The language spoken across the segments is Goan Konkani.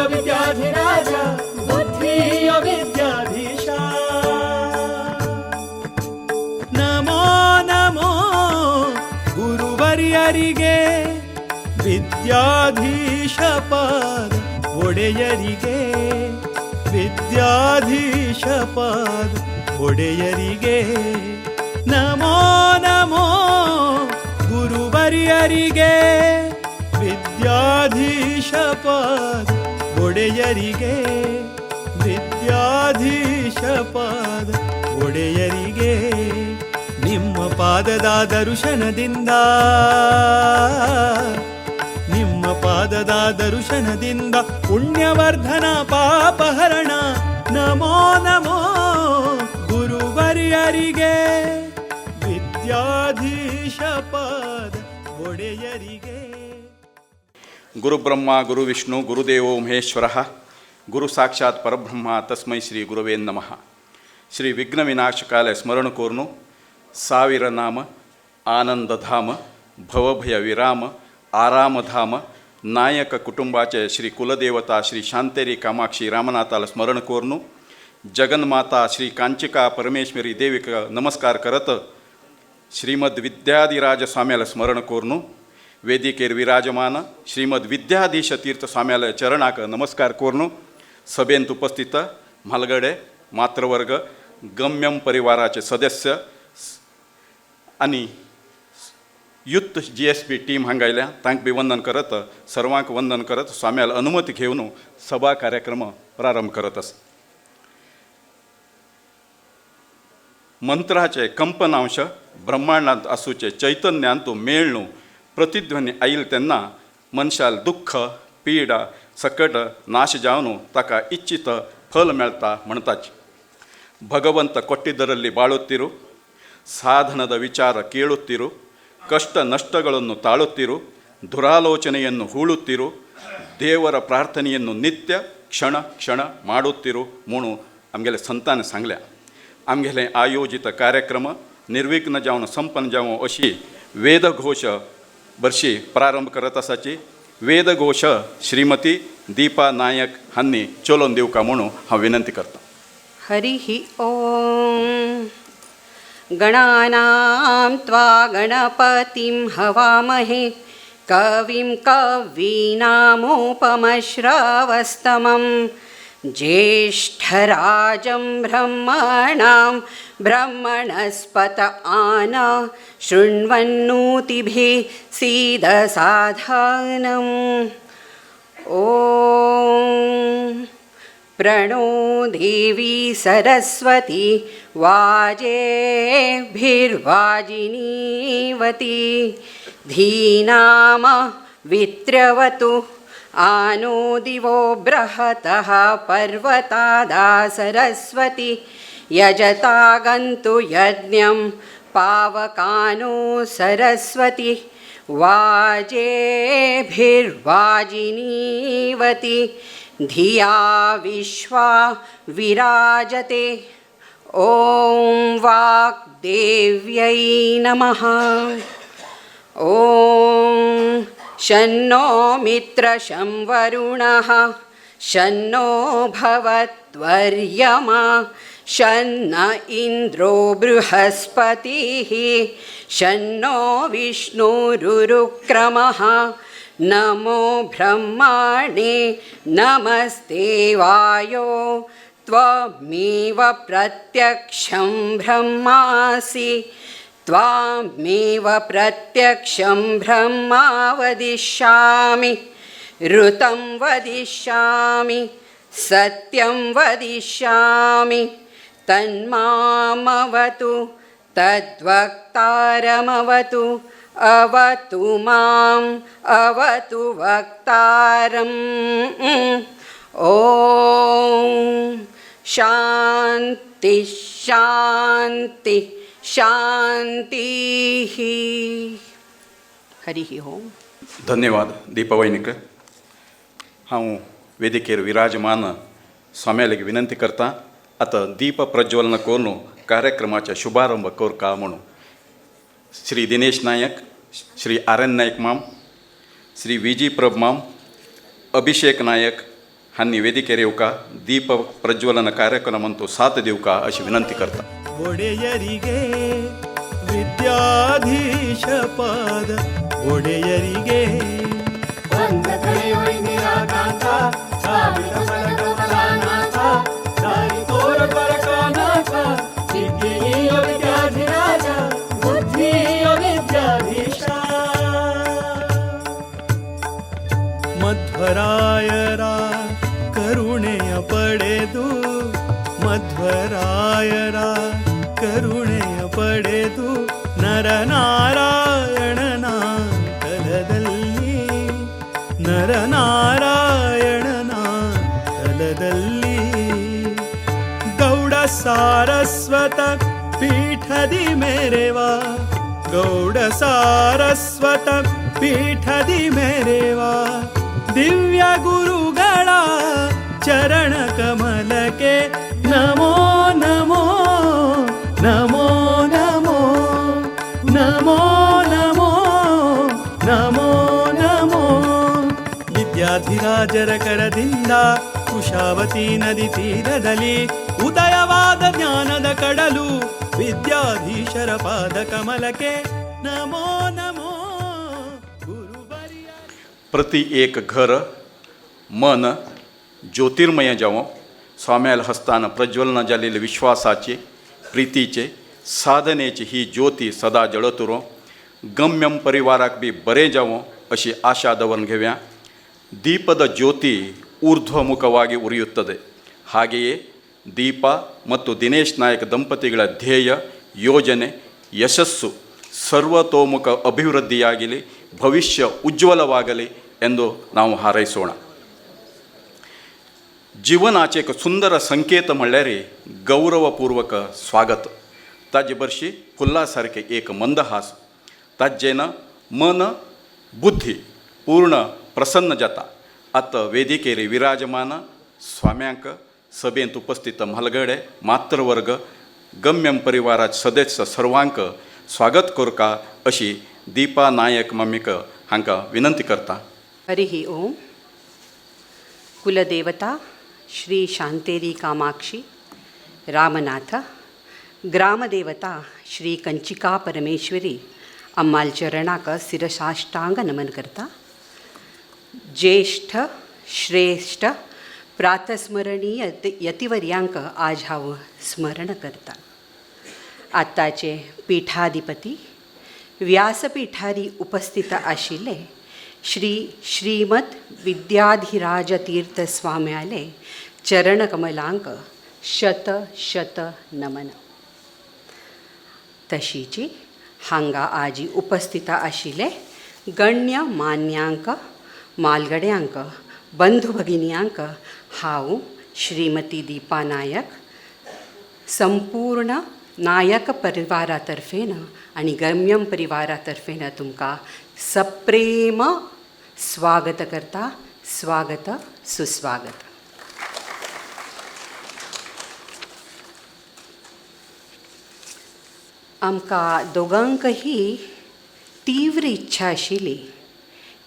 विद्याधिराजा बुद्धिय विद्याधीशा. ನಮೋ ನಮೋ ಗುರುವರ್ಯರಿಗೆ, ವಿದ್ಯಾಧೀಶ ಪಾದ ಒಡೆಯರಿಗೆ, ವಿದ್ಯಾಧೀಶ ಪಾದ ಒಡೆಯರಿಗೆ. ನಮೋ ನಮೋ ಗುರುವರ್ಯರಿಗೆ, ವಿದ್ಯಾಧೀಶ ಪಾದ ಒಡೆಯರಿಗೆ, ವಿದ್ಯಾಧೀಶ ಪಾದ ಒಡೆಯರಿಗೆ. ನಿಮ್ಮ ಪಾದದ ದರ್ಶನದಿಂದ, ನಿಮ್ಮ ಪಾದದ ದರ್ಶನದಿಂದ ಪುಣ್ಯವರ್ಧನ ಪಾಪಹರಣ. ನಮೋ ನಮೋ ಗುರುವರ್ಯರಿಗೆ, ವಿದ್ಯಾಧೀಶ ಪಾದ ಒಡೆಯರಿಗೆ. ಗುರುಬ್ರಹ್ಮ ಗುರುವಿಷ್ಣು ಗುರುದೇವೋ ಮಹೇಶ್ವರ, ಗುರು ಸಾಕ್ಷಾತ್ ಪರಬ್ರಹ್ಮ ತಸ್ಮೈ ಶ್ರೀ ಗುರುವೇ ನಮಃ. ಶ್ರೀ ವಿಘ್ನ ವಿನಾಶಕಾಲ ಸ್ಮರಣ ಕೋರ್ನು ಸಾವಿರ ನಾಮ ಆನಂದಧಾಮ ಭವಭಯ ವಿರಾಮ ಆರಾಮಧಾಮ ನಾಯಕ ಕುಟುಂಬಾಚೆ ಶ್ರೀ ಕುಲದೇವತಾ ಶ್ರೀ ಶಾಂತೇರಿ ಕಾಮಾಕ್ಷಿ ರಾಮನಾಥಾಲ ಸ್ಮರಣ ಕೋರ್ನು ಜಗನ್ಮಾತಾ ಶ್ರೀ ಕಾಂಚಿಕಾ ಪರಮೇಶ್ವರಿ ದೇವಿಕ ನಮಸ್ಕಾರ करत श्रीमद विद्याधिराज स्वाम्याला स्मरण कोरनु वेदिकेर विराजमान श्रीमद विद्याधीश तीर्थ स्वाम्याला चरणाक नमस्कार कोरनु सभेंत उपस्थित म्हालगडे, मात्रवर्ग, गम्यम परिवाराचे सदस्य आनी युथ जीएसपी टीम हांगा आयल्या, तांकां बी वंदन करत, सर्वांक वंदन करत, स्वाम्याल अनुमती घेवन सभा कार्यक्रम प्रारंभ करत आसा. मंत्राचे कंपनांश ब्रह्मांडांत आसूचे चैतन्यांत मेळ्ळू प्रतिध्वनी आयल तेन्ना मनशाल दुख्ख पीडा सकट नाश जावन ताका इच्छित फल मेळटा म्हणटाच. ಭಗವಂತ ಕೊಟ್ಟಿದ್ದರಲ್ಲಿ ಬಾಳುತ್ತಿರು, ಸಾಧನದ ವಿಚಾರ ಕೇಳುತ್ತಿರು, ಕಷ್ಟ ನಷ್ಟಗಳನ್ನು ತಾಳುತ್ತಿರು, ದುರಾಲೋಚನೆಯನ್ನು ಹೂಳುತ್ತಿರು, ದೇವರ ಪ್ರಾರ್ಥನೆಯನ್ನು ನಿತ್ಯ ಕ್ಷಣ ಕ್ಷಣ ಮಾಡುತ್ತಿರು म्हणून आमगेले संतान सांगल्या. आमगेले आयोजित कार्यक्रम निर्विघ्न जावन संपन्न जावं अशी वेदघोष बरशी प्रारंभ करत आसाची. वेदघोष श्रीमती दीपा नायक हांणी चलोवन दिवका म्हणून हांव विनंती करता. हरिः ॐ. गणानां त्वा गणपतिं हवामहे, कविं कवीनामुपमश्रवस्तमं, ज्येष्ठराजं ब्रह्मणां ब्रह्मणस्पत आन शृण्वन्नोतिभिः सीदसाधानम्. ॐ प्रणो देवी सरस्वती वाजेभिर्वाजिनीवती धीनाम वित्रवतु आनो दिवो बृहतः पर्वतादा सरस्वती यजता गन्तु यज्ञं पावकानो सरस्वती वाजेभिर्वाजिनीवती धिया विश्वा विराजते. ॐ वाग्देव्यै नमः. ॐ शन्नो मित्रशं वरुणः, शन्नो भवत्वर्यमा, शन्न इन्द्रो बृहस्पतिः, शन्नो विष्णुरुरुक्रमः. नमो ब्रह्मणे नमस्ते वायो, त्वमेव प्रत्यक्षं ब्रह्मासि, त्वामेव प्रत्यक्षं ब्रह्मा वदिष्यामि, ऋतं वदिष्यामि, सत्यं वदिष्यामि. तन्मामवतु, तद्वक्तारमवतु, अवतु माम्, अवतु वक्तारम्. ॐ शान्ति शान्ति शान्तिः. हरिः ओम्. धन्यवाद दीपवैनिक. हांव वेदिकेर विराजमान स्वाम्याक विनंती करता, आतां दीप प्रज्वलन करून कार्यक्रमाचे शुभारंभ करका म्हणून. श्री दिनेश नायक, श्री आर एन नायक माम, श्री व्ही जी प्रभ माम, अभिषेक नायक, हांनी ವೇದಿಕೆर येवका ದೀಪ ಪ್ರಜ್ವಲನ ಕಾರ್ಯಕ್ರಮ ಸಾಥ್ ದಿವका अशी विनंती करता. ಒಡೆಯರಿಗೆ ವಿದ್ಯಾಧೀಶ ಪಾದ ಒಡೆಯರಿಗೆ ಮಧ್ವರಾಯರ ಕರುಣೆಯ ಪಡೆದು ಮಧ್ವರಾಯರ ಕರುಣೆಯ ಪಡೆದು ನರನಾರಾಯಣನ ತಲದಲ್ಲಿ ನರನಾರಾಯಣನ ತಲದಲ್ಲಿ ಗೌಡ ಸಾರಸ್ವತ ಪೀಠದಿ ಮೇರೆವಾ ಗೌಡ ಸಾರಸ್ವತ ಪೀಠದಿ ಮೇರೆವಾ ದಿವ್ಯ ಗುರುಗಳ ಚರಣ ಕಮಲಕ್ಕೆ ನಮೋ ನಮೋ ನಮೋ ನಮೋ ನಮೋ ನಮೋ ನಮೋ ನಮೋ. ವಿದ್ಯಾಧಿರಾಜರ ಕರದಿಂದ ಕುಶಾವತಿ ನದಿ ತೀರದಲ್ಲಿ ಉದಯವಾದ ಜ್ಞಾನದ ಕಡಲು ವಿದ್ಯಾಧೀಶರ ಪಾದ ಕಮಲಕ್ಕೆ ನಮೋ ನಮೋ ಗುರುಬರಿಯ. प्रति एक घर मन ज्योतिर्मय जावं, स्वाम्याल हस्तान प्रज्वलन जालेले विश्वासाचे प्रितीचे साधनेची ही ज्योती सदा जळत उरों, गम्यम परिवाराक बी बरें जावं अशी आशा दवरून घेवया. ದೀಪದ ಜ್ಯೋತಿ ಊರ್ಧ್ವಮುಖವಾಗಿ ಉರಿಯುತ್ತದೆ. ಹಾಗೆಯೇ ದೀಪ ಮತ್ತು ದಿನೇಶ್ ನಾಯಕ್ ದಂಪತಿಗಳ ಧ್ಯೇಯ ಯೋಜನೆ ಯಶಸ್ಸು ಸರ್ವತೋಮುಖ ಅಭಿವೃದ್ಧಿಯಾಗಲಿ, ಭವಿಷ್ಯ ಉಜ್ವಲವಾಗಲಿ ಎಂದು ನಾವು ಹಾರೈಸೋಣ. जीवनाचे एक सुंदर संकेत म्हणल्यार गौरवपूर्वक स्वागत. ताजे बरशी फुल्ला सारकें एक मंदहास, ताजेन मन बुद्धी पूर्ण प्रसन्न जाता. आतां वेदिकेर विराजमान स्वाम्यांक, सभेंत उपस्थित म्हालगडे मातृवर्ग, गम्यम परिवारात सदस्य सर्वांक स्वागत करका अशी दीपा नायक मम्मीक हांकां विनंती करता. हरिः ओम. कुलदेवता श्री शांतेरी कामाक्षी रामनाथ, ग्रामदेवता श्री कंचिका परमेश्वरी अम्माल चरणाक शिरसाष्टांग नमन करता. ज्येष्ठ श्रेष्ठ प्रातस्मरणीय यतिवर्यांक आज हांव स्मरण करता. आतांचे पीठाधिपती व्यासपीठारी उपस्थित आशिल्ले श्री श्रीमद विद्याधिराज तीर्थ स्वाम्याले चरणकमलांक शत शत नमन. तशीची हांगा आजी उपस्थित आशिल्ले गण्य मान्यांक, मालगड्यांक, बंधू भगिन्यांक हांव श्रीमती दीपा नायक संपूर्ण नायक परिवारा तर्फेन आनी गम्यम परिवारा तर्फेन तुमकां सप्रेम स्वागत करता. स्वागत सुस्वागत. आमकां दोगांकही तीव्र इच्छा आशिल्ली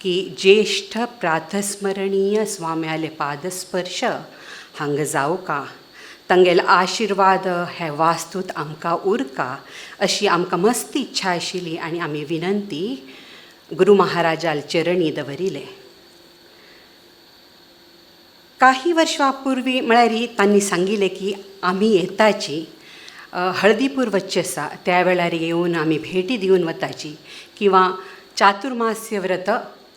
की ज्येष्ठ प्रातस्मरणीय स्वाम्याले पादस्पर्श हांगा जावका, तांगेले आशिर्वाद हे वास्तूत आमकां उरका अशी आमकां मस्त इच्छा आशिल्ली आनी आमी विनंती गुरू महाराजाल चरणी दवरिले. काही वर्षां पूर्वी म्हळ्यार तांणी सांगिल्लें की आमी येताची, हळदीपूर वच्चें आसा त्या वेळार येवन आमी भेटी दिवन वताची, किंवां चातुर्मास्य व्रत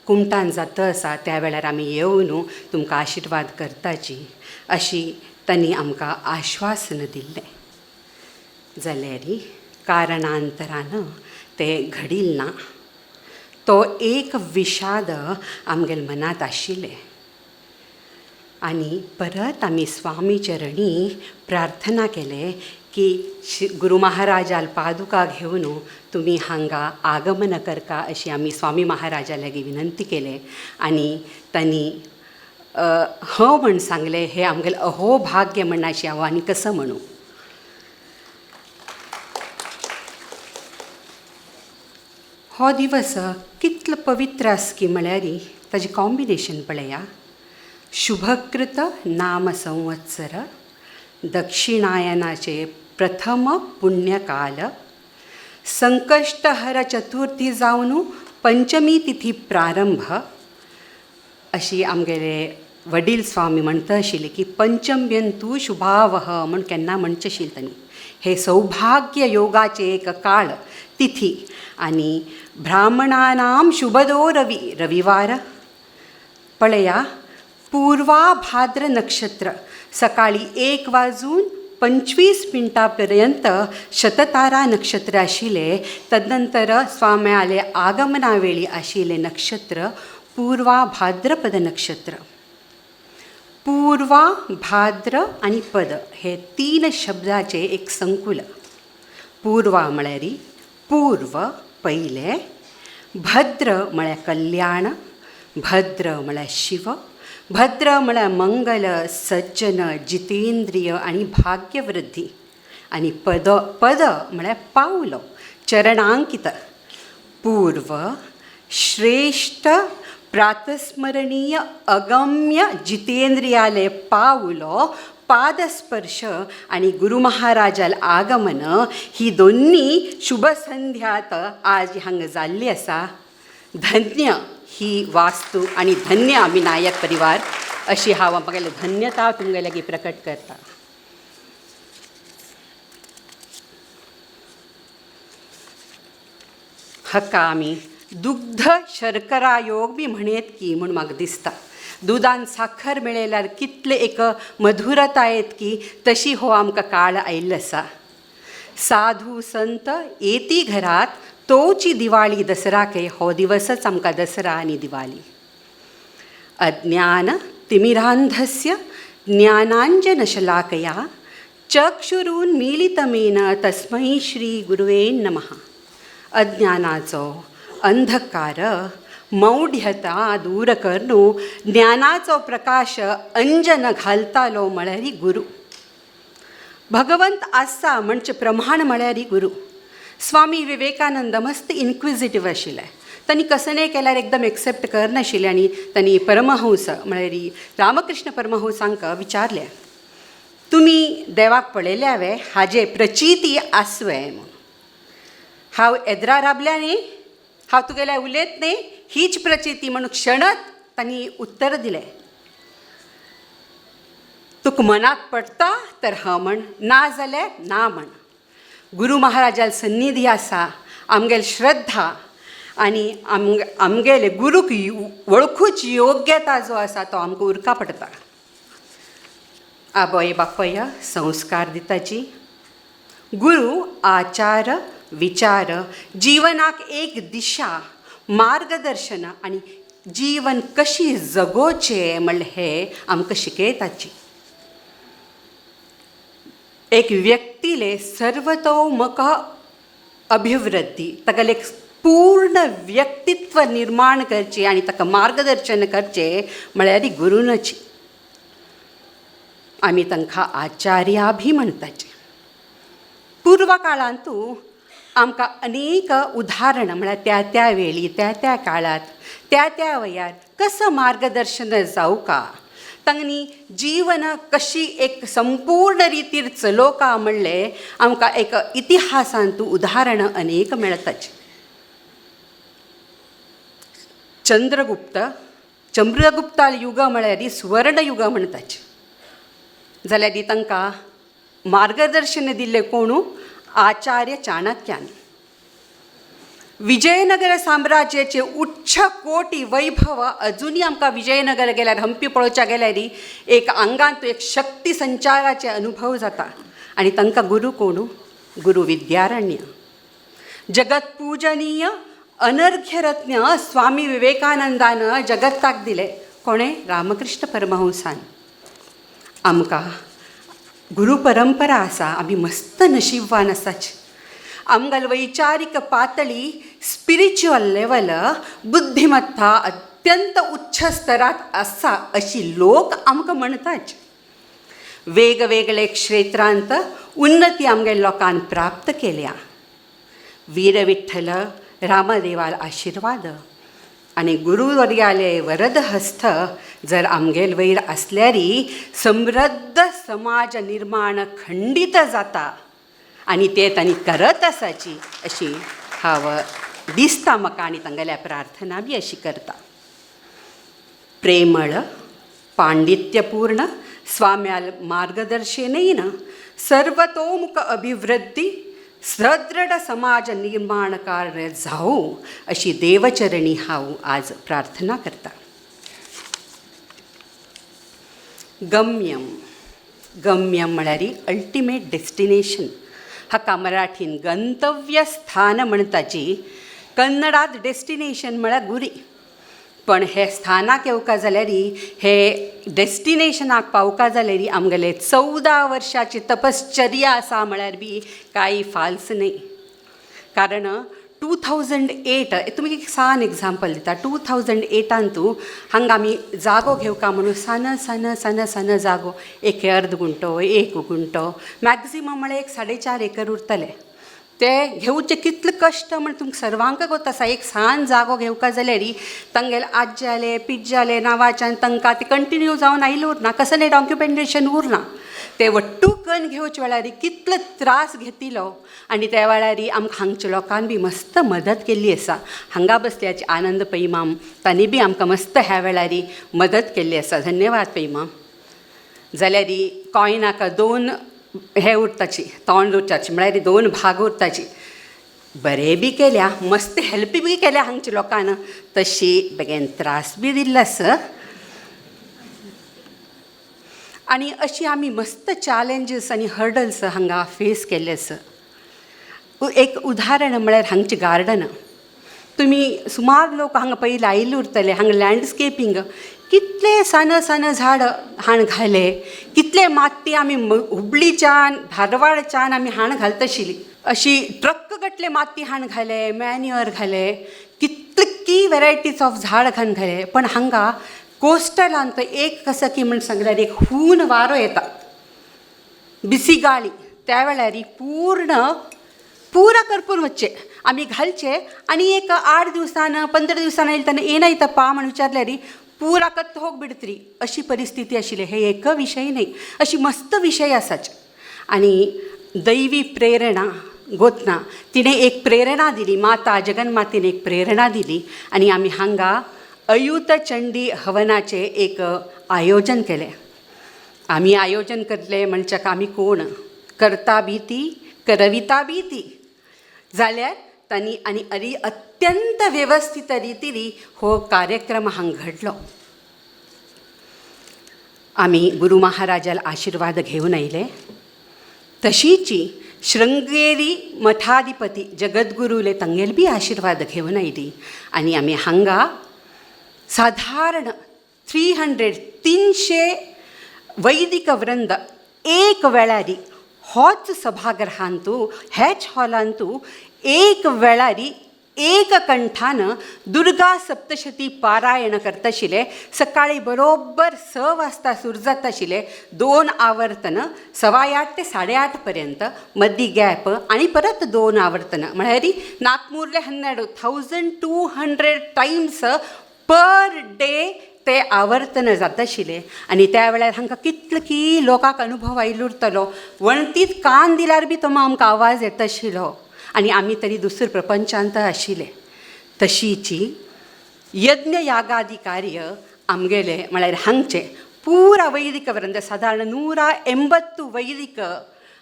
कुमटान जाता आसा त्या वेळार आमी येवन तुमकां आशिर्वाद करताची अशी तांणी आमकां आश्वासन दिल्लें. जाल्यार कारणांतरान तें घडिल ना. तो एक विशाद आमगेले मनांत आशिल्लें आनी परत आमी स्वामी चरणी प्रार्थना केले की गुरू महाराजाल पादुका घेवन तुमी हांगा आगमन करका अशी आमी स्वामी महाराजा लागीं विनंती केले आनी तांणी ह म्हण सांगलें. हें आमगेलें अहोभाग्य म्हण अशें हांव आनी कसो म्हणूं. हो दिवस कितलो पवित्र आसा की म्हळ्यार ताजें कॉम्बिनेशन पळया. शुभकृत नाम संवत्सर दक्षिणायनाचे प्रथम पुण्यकाल संकष्टहर चतुर्थी जावन पंचमी तिथी प्रारंभ अशी आमगेले वडील स्वामी म्हणता आशिल्ले की पंचम्यंतु शुभावह म्हूण केन्ना म्हणचें आशिल्लें तांणी. हे सौभाग्य योगाचे एक काळ तिथी आनी ब्राह्मणानां शुभदो रवी रविवार. पळया पूर्वाभाद्र नक्षत्र सकाळी 1:25 पर्यंत शततारा नक्षत्र आशिल्लें. तदनंतर स्वाम्याले आगमना वेळी आशिल्लें नक्षत्र पूर्वाभाद्रपद नक्षत्र. पूर्वा भाद्र आनी पद हे 3 शब्दाचे एक संकुल. पूर्वा म्हळ्यार पूर्व पयलें, भद्र म्हळ्यार कल्याण, भद्र म्हळ्यार शिव, भद्र म्हळ्यार मंगल, सज्जन, जितेंद्रिय आनी भाग्यवृद्धी, आनी पद पद म्हळ्यार पावलो, चरणांकित. पूर्व श्रेष्ठ प्रातस्मरणीय अगम्य जितेंद्रियाले पावलो पादस्पर्श आनी गुरु महाराजाल आगमन ही दोन्ही शुभसंध्यात आज हांगा जाल्ली आसा. धन्य ही वास्तू आनी धन्य आमी नायक परिवार अशी हांव म्हगेली धन्यता तुमगे लागीं प्रकट करता. हाका आमी दुग्ध शर्करा योग बी म्हणयत की म्हूण म्हाका दिसता. दुदान साखर मेळयल्यार कितले एक मधुरता येत की तशी हो आमकां काळ आयिल्लो आसा. साधू संत येती घरात तोची दिवाळी दसराके हो दिवसच आमकां दसरा आनी दिवाळी. अज्ञान तिमिरांधस्य ज्ञानांजनशलाकया चक्षुरुन्मीलितमेन तस्मै श्री गुरुवे नमः. अज्ञानाचो अंधकार मौढ्यता दूर करनु ज्ञानाचो प्रकाश अंजन घालतालो म्हळ्यार गुरु. भगवंत आसा म्हणचे प्रमाण म्हळ्यार गुरु. स्वामी विवेकानंद मस्त इन्क्विजिटीव आशिल्ले. तांणी कसलेंय केल्यार एकदम एक्सेप्ट करनाशिल्ले आनी तांणी परमहंस म्हळ्यार रामकृष्ण परमहंसांक विचारलें, तुमी देवाक पळयल्या वे हाजे प्रचिती आसवे म्हूण. हांव एदरा राबल्या न्ही, हांव तुगेल्या उलयत न्ही, हीच प्रचिती म्हणून क्षणत तांणी उत्तर दिलें. तुका मनाक पडटा तर ह म्हण, ना जाल्यार ना म्हण. गुरु महाराजाल सन्निधी आसा, आमगेली श्रद्धा आनी आमगेले गुरूक वळखूची योग्यता जो आसा तो आमकां उरका पडटा. आबय बापय संस्कार दिताची गुरु आचार विचार जीवनाक एक दिशा मार्गदर्शन आनी जीवन कशी जगोवचें म्हणलें हें आमकां शिकयताची. एक व्यक्तीले सर्वतोमुख अभिवृद्धी तागेलें एक पूर्ण व्यक्तित्व निर्माण करचें आनी ताका मार्गदर्शन करचें म्हळ्यार गुरूनची. आमी तांकां आचार्या बी म्हणटाचे. पूर्व काळांतू आमकां अनेक उदाहरणां म्हळ्यार त्या त्या वेळी त्या त्या काळांत त्या त्या वयार कसो मार्गदर्शन जावका, तांणी जीवन कशी एक संपूर्ण रितीर चलोवका म्हणलें आमकां एक इतिहासांतू उदाहरणां अनेक मेळटाची. चंद्रगुप्त चंद्रगुप्ताल युग म्हळ्यार सुवर्ण युग म्हणटाचे. जाल्यार तांकां मार्गदर्शन दिल्लें कोणू? आचार्य चाणक्यान. विजयनगर साम्राज्याचे उच्च कोटी वैभव अजुनूय आमकां विजयनगर गेल्यार हंपी पळोवच्या गेल्यार एक आंगांत एक शक्ती संचाराचे अनुभव जाता. आनी तांकां गुरू कोणू? गुरू विद्यारण्य. जगत पूजनीय अनर्घ्यरत्न स्वामी विवेकानंदान जगत्ताक दिले. कोणें? रामकृष्ण परमहंसान. आमकां गुरू परंपरा आसा, आमी मस्त नशीबवान आसाच. आमगेली वैचारीक पातळी स्पिरिच्युअल लेवल बुद्धिमत्ता अत्यंत उच्च स्तरात आसा अशी लोक आमकां म्हणटाच. वेगवेगळे क्षेत्रांत उन्नती आमगे लोकान प्राप्त केल्या. वीरविठ्ठल रामदेवाल आशिर्वाद आनी गुरुवर्याले वरदहस्त जर आमगेल वयर आसल्यारी समृद्ध समाज निर्माण खंडीत जाता आनी ते तांणी करत आसाची अशी हांव दिसता म्हाका आनी तांगेल्या प्रार्थना बी अशी करता. प्रेमळ पांडित्यपूर्ण स्वाम्याल मार्गदर्शनेन सर्वतोमुख अभिवृद्धी सदृढ समाज निर्माण कार्य जावं अशी देवचरणी हांव आज प्रार्थना करता. गम्यम, गम्यम म्हळ्यार अल्टिमेट डेस्टिनेशन. हाका मराठीन गंतव्य स्थान म्हणटाची, कन्नडात डेस्टिनेशन म्हळ्यार गुरी. पण हे स्थानाक येवका जाल्यार, हे डेस्टिनेशनाक पावका जाल्यार आमगेले 14 वर्षाची तपश्चर्या आसा म्हळ्यार बी कांय फाल्स न्हय. कारण 2008, तुमी एक सान एग्जाम्पल दिता. 2008 तूं हांगा आमी जागो घेवका म्हणून सान सान सान सान जागो, एक अर्द गुंटो, एक गुंटो, मॅक्सिमम म्हळ्यार एक 4.5 एकर उरतले. ते घेवचे कितले कश्ट म्हण तुमकां सर्वांक गोत आसा. एक सान जागो घेवका जाल्यार तांगेले आज्याले पिज्जाले नांवाच्यान तांकां ते कंटिन्यू जावन आयले उरना, कसलें डॉक्युमेंटेशन उरना. ते वट्टू कन्न घेवचे वेळार कितले त्रास घेतिलो आनी त्या वेळार आमकां हांगच्या लोकान बी मस्त मदत केल्ली आसा. हांगा बसल्याची आनंद पैमाम तांणी बी आमकां मस्त ह्या वेळार मदत केल्ली आसा. धन्यवाद पैमाम. जाल्यार कॉयनाक दोन हे उरताची, तोंड उरताची, म्हळ्यार दोन भाग उरताची. बरें बी केल्या, मस्त हेल्प बी केल्या हांगच्या लोकान, तशी बेगीन त्रास बी दिल्लो आसा. आनी अशी आमी मस्त चॅलेंजीस आनी हर्डल्स हांगा फेस केल्ले आसा. एक उदाहरण म्हळ्यार हांगचें गार्डन. तुमी सुमार लोक हांगा पयलीं आयिल्ले उरतले. हांगा लँडस्केपींग कितले सान सान झाड हाण घाले, कितले माती आमी हुबळीच्यान धारवाडच्यान आमी हाण घालताशिल्ली. अशी ट्रक गटले माती हाण घाले, मॅन्युअर घाले, कितली व्हेरायटीज ऑफ झाड घालून घाले. पण हांगा कोस्टलांत एक कसं की म्हण सांगल्यार एक हून वारो येता, बिसी गाळी. त्या वेळार पूर्ण पुरा करपून वचचे आमी घालचे आनी एक 8 दिवसान 15 दिवसान येयले तेन्ना येनायतप्पा म्हण विचारल्यार पुरा कत्त होग बिडतरी अशी परिस्थिती आशिल्ली. हे एक विशय न्हय, अशी मस्त विशय आसाचे. आनी दैवी प्रेरणा गोतना तिणें एक प्रेरणा दिली, माता जगन्मातेन एक प्रेरणा दिली आनी आमी हांगा अयुत चंडी हवनाचें एक आयोजन केलें. आमी आयोजन करले म्हणच्याक आमी कोण, करता बी ती करविता बी ती जाल्यार तांणी आनी अरी अत्यंत वेवस्थीत रितीन हो कार्यक्रम हांगा घडलो. आमी गुरू महाराजाल आशिर्वाद घेवन आयले. तशीची शृंगेरी मठाधिपती जगद्गुरूले तांगेले बी आशिर्वाद घेवन आयली आनी आमी हांगा साधारण 300 वैदिक वृंद एक वेळारी होच सभागृहांतू ह्याच हॉलांतू एक वेळारी एक कंठान दुर्गा सप्तशती पारायण करताशिल्ले. सकाळी बरोबर 6 वाजता सुरू जाताशिल्ले, 2 आवर्तन, 8:15 ते 8:30 पर्यंत, मदीं गॅप आनी परत 2 आवर्तन, म्हळ्यार नाकमुर्ले 12, 1200 टायम्स पर डे ते आवर्तन जाताशिल्ले. आनी त्या वेळार हांकां कितले की लोकांक अनुभव आयलो उरतलो. वणटीत कान दिल्यार बी तो आमकां आवाज येताशिल्लो आनी आमी तरी दुसऱ्या प्रपंचांत आशिल्ले. तशीची यज्ञ यागादी कार्य आमगेले म्हळ्यार हांगचे पुरा वैदिक वृंद सादारण 180 वैदिक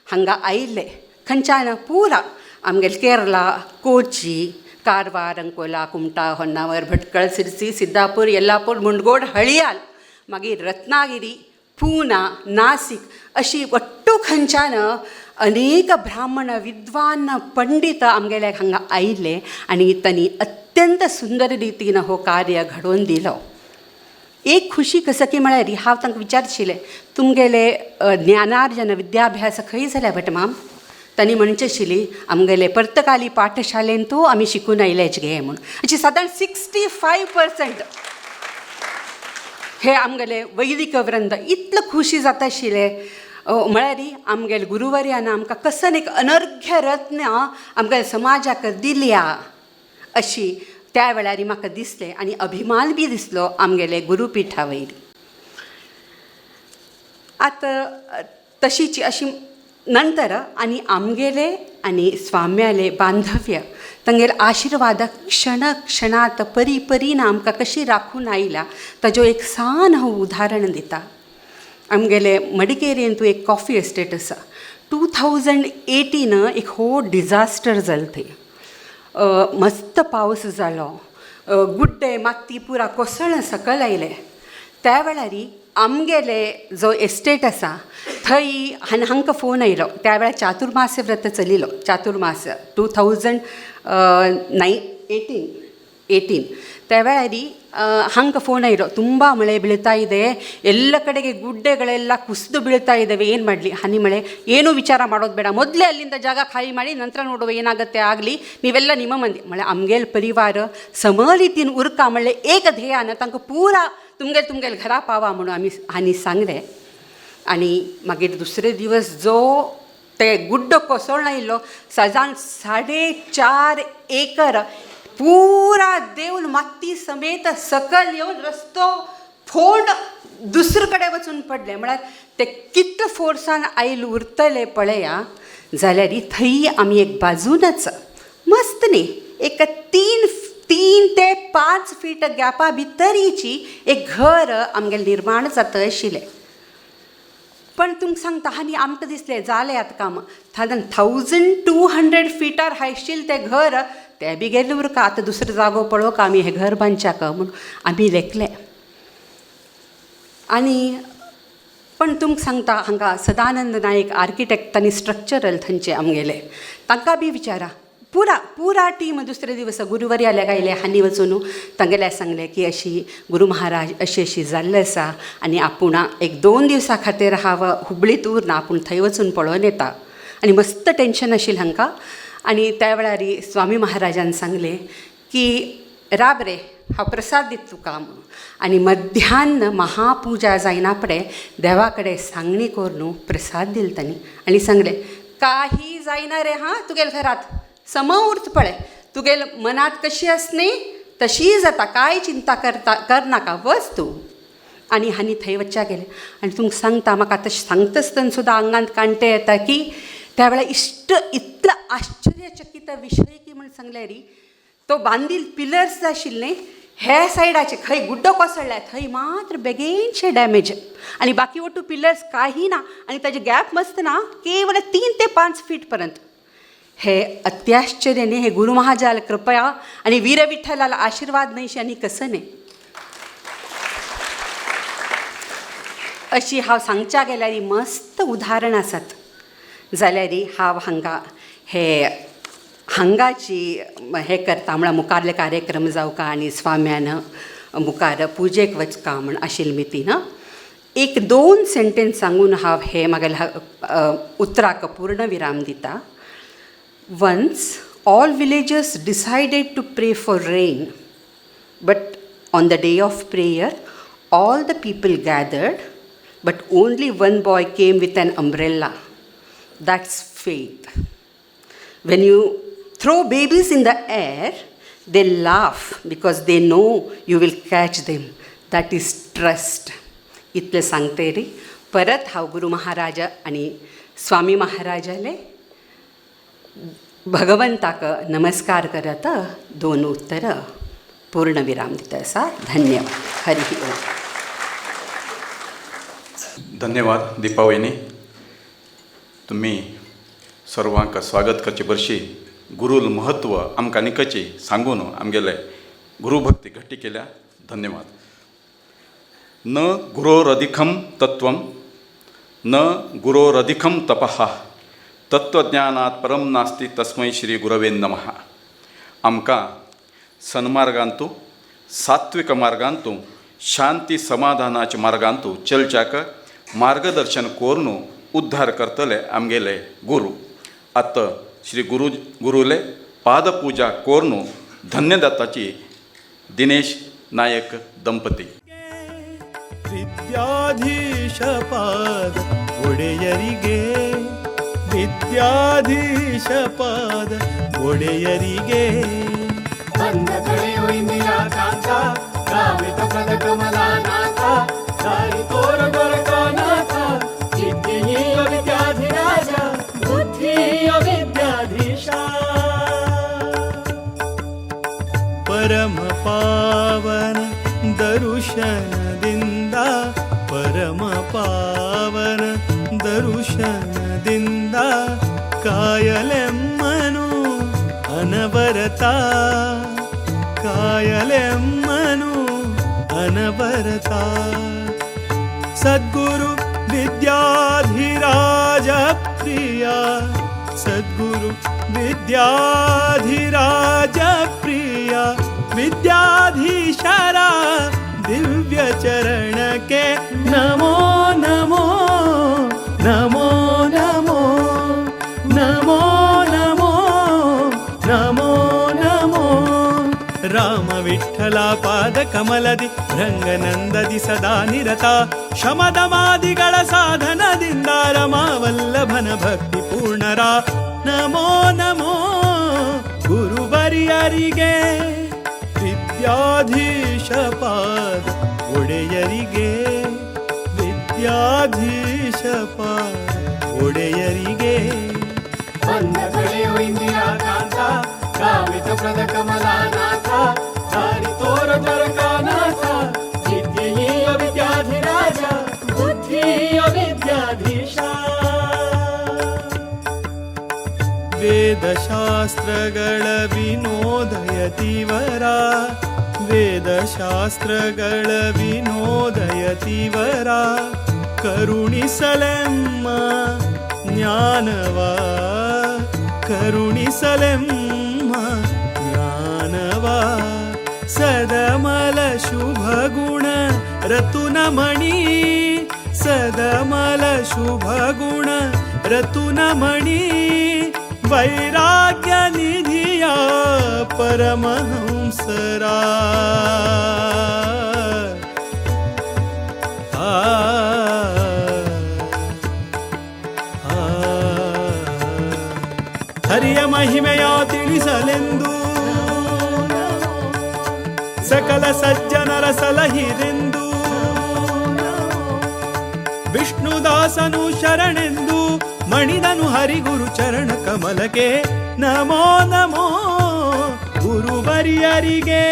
हांगा आयिल्ले. खंयच्यान पुरा आमगेले केरला, कोची, कारवार, अंकोला, कुमटा, होन्नावर, भटकळ, सिरसी, सिद्धापूर, येल्लापूर, मुंडगोड, हळियाल, मागीर रत्नागिरी, पुना, नासिक अशी वट्टू खंयच्यान अनेक ब्राह्मण विद्वान पंडित आमगेले हांगा आयिल्ले आनी तांणी अत्यंत सुंदर रितीन हो कार्य घडोवन दिलो. एक खुशी कसं की म्हळ्यार हांव तांकां विचारशिलें, तुमगेले ज्ञानार्जन विद्याभ्यास खंय जाल्या भटमाम? तांणी म्हणचें आशिल्ली, आमगेले पर्तकाली पाठशालेंतू आमी शिकून आयलेच गे म्हूण. अशी सादारण 65% हे आमगेले वैदिक वृंद. इतलो खुशी जाता आशिल्लें म्हळ्यार आमगेले गुरुवर्यान आमकां कसन एक अनर्घ्य रत्न आमगेल्या समाजाक दिल्या अशी त्या वेळार म्हाका दिसलें आनी अभिमान बी दिसलो आमगेले गुरुपिठा वयर. आतां तशीची अशी नंतर आनी आमगेले आनी स्वाम्याले बांधव्य तांगेले आशिर्वाद क्षण क्षणात परी परीन आमकां कशी राखून आयला ताजो एक सान हांव उदाहरण दिता. आमगेले मडिकेरींतू एक कॉफी एस्टेट आसा. 2018 एक व्हड डिजास्टर जालें थंय. मस्त पावस जालो, गुड्डे माती पुरा कोसळ्ळ सकयल आयले. त्या वेळार आमगेले जो एस्टेट आसा थंय आनी हांकां फोन आयलो. त्या वेळार चातुर्मास व्रत चलिल्लो, चातुर्मास 2018. त्या वेळार ಹಾಂಗೆ ಫೋನ್ ಆಯಿರೋ ತುಂಬ ಮಳೆ ಬೀಳ್ತಾ ಇದೆ, ಎಲ್ಲ ಕಡೆಗೆ ಗುಡ್ಡೆಗಳೆಲ್ಲ ಕುಸಿದು ಬೀಳ್ತಾ ಇದ್ದಾವೆ, ಏನು ಮಾಡಲಿ? ಹನಿ ಮಳೆ ಏನೂ ವಿಚಾರ ಮಾಡೋದು ಬೇಡ, ಮೊದಲೇ ಅಲ್ಲಿಂದ ಜಾಗ ಖಾಲಿ ಮಾಡಿ ನಂತರ ನೋಡುವ ಏನಾಗುತ್ತೆ ಆಗಲಿ, ನೀವೆಲ್ಲ ನಿಮ್ಮ ಮಂದಿ ಮಳೆ आमगेल परिवार समरितीन उरका म्हणलें एक ध्येयान तांकां पुरा तुमगेल तुमगेल घरा पावा म्हणून आमी हांणी सांगलें. आनी मागीर दुसरे दिवस जो ते गुड्डो कोसळून आयिल्लो सजान 4.5 एकर पुरा देवून माती समेत सकयल येवन रस्तो फोड दुसरे कडेन वचून पडले. म्हळ्यार ते कितले फोर्सान आयल उरतले पळया. जाल्यार थंय आमी एक बाजूनच मस्त न्ही एक 3 ते 5 फीट गॅपा भितरीची एक घर आमगेलें निर्माण जाता आशिल्लें. पण तुमकां सांगता आनी आमकां दिसलें जालें आतां काम. सादारण 1200 फिटार आशिल्लें तें घर तें बी गेलें उरका. आतां दुसरो जागो पळोवंक आमी हें घर बांदच्याक म्हूण आमी लेखलें. आनी पण तुमकां सांगता हांगा सदानंद नायक आर्किटेक्ट आनी स्ट्रक्चरल थंयचे आमगेले तांकां बी विचारा. पुरा पुरा टीम दुसरे दिवस गुरुवारी आल्या गायले हांणी वचून तांगेले सांगलें की अशी गुरू महाराज अशी अशी जाल्लें आसा आनी आपूण एक 2 दिवसां खातीर हांव हुबळींत उरना, आपूण थंय वचून पळोवन येता. आनी मस्त टेंशन आशिल्लें हांकां. आनी त्या वेळार स्वामी महाराजान सांगलें की राब रे हांव प्रसाद दिता तुका म्हणून. आनी मध्यान्न महापुजा जायना फुडें देवा कडेन सांगणी करून प्रसाद दिलो तांणी आनी सांगलें काही जायना रे हां तुगेले घरांत सम उरता पळय, तुगेल मनांत कशी आस न्ही तशी जाता, कांय चिंता करता करनाका, वच तूं. आनी हांणी थंय वच्च्या गेलें. आनी तुमकां सांगता म्हाका आतां सांगता आसतना सुद्दां आंगांत कांटे येता की त्या वेळार इश्ट इतलो आश्चर्यचकीत विशय की म्हण सांगल्यार तो बांदील पिलर्स आशिल्ले हे सायडाचे खंय गुड्डो कोसळ्ळा थंय मात्र बेगीनशे डॅमेज आनी बाकी वटू पिलर्स काही ना आनी ताजे गॅप मस्त ना केवळ 3 ते 5 फीट पर्यंत. हे अत्याश्चर्य न्ही, हे गुरू महाजाल कृपया आनी वीर विठ्ठलाला आशीर्वाद न्हयशी आनी कसं न्ही. अशी हांव सांगच्या गेल्यार मस्त उदाहरण आसात. जाल्यार हांव हांगा हे हांगाची हे करता म्हळ्यार मुखारले कार्यक्रम जावका आनी स्वाम्यान मुखार पुजेक वचका म्हण आशिल्ले मितीन 1-2 सेंटेन्स सांगून हांव हे म्हागेल्या उतराक पूर्ण विराम दिता. Once all villagers decided to pray for rain, but on the day of prayer all the people gathered, but only one boy came with an umbrella. That's faith. When you throw babies in the air, they laugh because they know you will catch them. That is trust. इतलें सांगते रे परत हांव गुरू महाराजा आनी स्वामी महाराजाले भगवंताक नमस्कार करत 2 उत्तर पूर्णविराम दिता आसा. धन्यवाद. हरी ओम. धन्यवाद दीपावहिनी. तुम्ही सर्वांक स्वागत करचे बरशी गुरूल महत्व आमकां निकची सांगून आमगेले गुरुभक्ती घट्टी केल्या. धन्यवाद. न गुरोरधिकं तत्त्वं न गुरोरधिकं तपः तत्त्वज्ञानात् परम नास्ति तस्मै श्री गुरवे नमः. आमकां सन्मार्गांतू सात्विक मार्गांतू शांती समाधानाच्या मार्गांतू चलच्याक मार्गदर्शन करून उद्धार करतले आमगेले गुरू. आतां श्री गुरू गुरुले पादपूजा करून धन्यदाताची दिनेश नायक दंपती. विद्याधीश पाद ಒಡೆಯರಿಗೆ, ವಿದ್ಯಾಧೀಶ ಪಾದ ಒಡೆಯರಿಗೆ. ಬಂದ ಕಳೆಯೋ ಇಂದಿರಾ ಕಾಂತ, ಕಾಮಿತ ಪದ ಕಮಲಾನಾಥ, ದಾರಿ ತೋರ ಗೊರಕಾನಾಥ. ದರುಶನದಿಂದ ಕಾಯಲೆಮ್ಮನು ಅನವರತ, ಕಾಯಲೆಮ್ಮನು ಅನವರತ. ಸದ್ಗುರು ವಿದ್ಯಾಧಿರಾಜ ಪ್ರಿಯ, ಸದ್ಗುರು ವಿದ್ಯಾಧಿರಾಜ ಪ್ರಿಯ, ವಿದ್ಯಾಧೀಶರ ದಿವ್ಯ ಚರಣಕ್ಕೆ ನಮೋ ನಮೋ ನಮೋ ನಮೋ ನಮೋ ನಮೋ ನಮೋ ನಮೋ. ರಾಮ ವಿಠಲ ಪಾದ ಕಮಲದಿ ರಂಗನಂದದಿ ಸದಾ ನಿರತ, ಶಮದಮಾದಿಗಳ ಸಾಧನದಿಂದ ರಮಾವಲ್ಲಭನ ಭಕ್ತಿ ಪೂರ್ಣರ ನಮೋ ನಮೋ ಗುರುವರಿಯರಿಗೆ, ವಿದ್ಯಾಧೀಶ ಪಾದ ಒಡೆಯರಿಗೆ, ವಿದ್ಯಾಧೀಶ ಪಾದ ಒಡೆಯರಿಗೆ. ಬಂದ ಕಡೆಯು ಇಂದಿರಾಕಾಂತ, ಕಾಮಿತ ಪ್ರದ ಕಮಲಾನಾಥ, ದಾರಿ ತೋರ ದ್ವಾರಕಾನಾಥ, ವಿದ್ಯೆಯ ವಿದ್ಯಾಧಿರಾಜ, ಬುದ್ಧಿಯ ವಿದ್ಯಾಧೀಶ. ವೇದಶಾಸ್ತ್ರಗಳ ವಿನೋದಯತಿವರ, ವೇದಶಾಸ್ತ್ರಗಳ ವಿನೋದಯತಿವರ, ಕರುಣಿಸಲೆಮ್ಮ ಜ್ಞಾನವ, ಕರುಣಿಸಲೆಮ್ಮ ಜ್ಞಾನವ. ಸದಮಲ ಶುಭ ಗುಣ ರತುನಮಣಿ, ಸದಮಲ ಶುಭ ಗುಣ ರತುನಮಣಿ, ವೈರಾಗ್ಯ ನಿಧಿಯ ಪರಮಹಂಸರ. ಆ ಆ. ಹರಿಯ ಮಹಿಮೆಯ ತಿಳಿಸಲೆಂದು ಸಕಲ ಸಜ್ಜನರ ಸಲಹಿರೆಂದು, ವಿಷ್ಣುದಾಸನು ಶರಣೆಂದು ಮಣಿದನು ಹರಿಗುರು ಚರಣ ಕಮಲಕ್ಕೆ ನಮೋ ನಮೋ ಗುರುವರಿಯರಿಗೆ,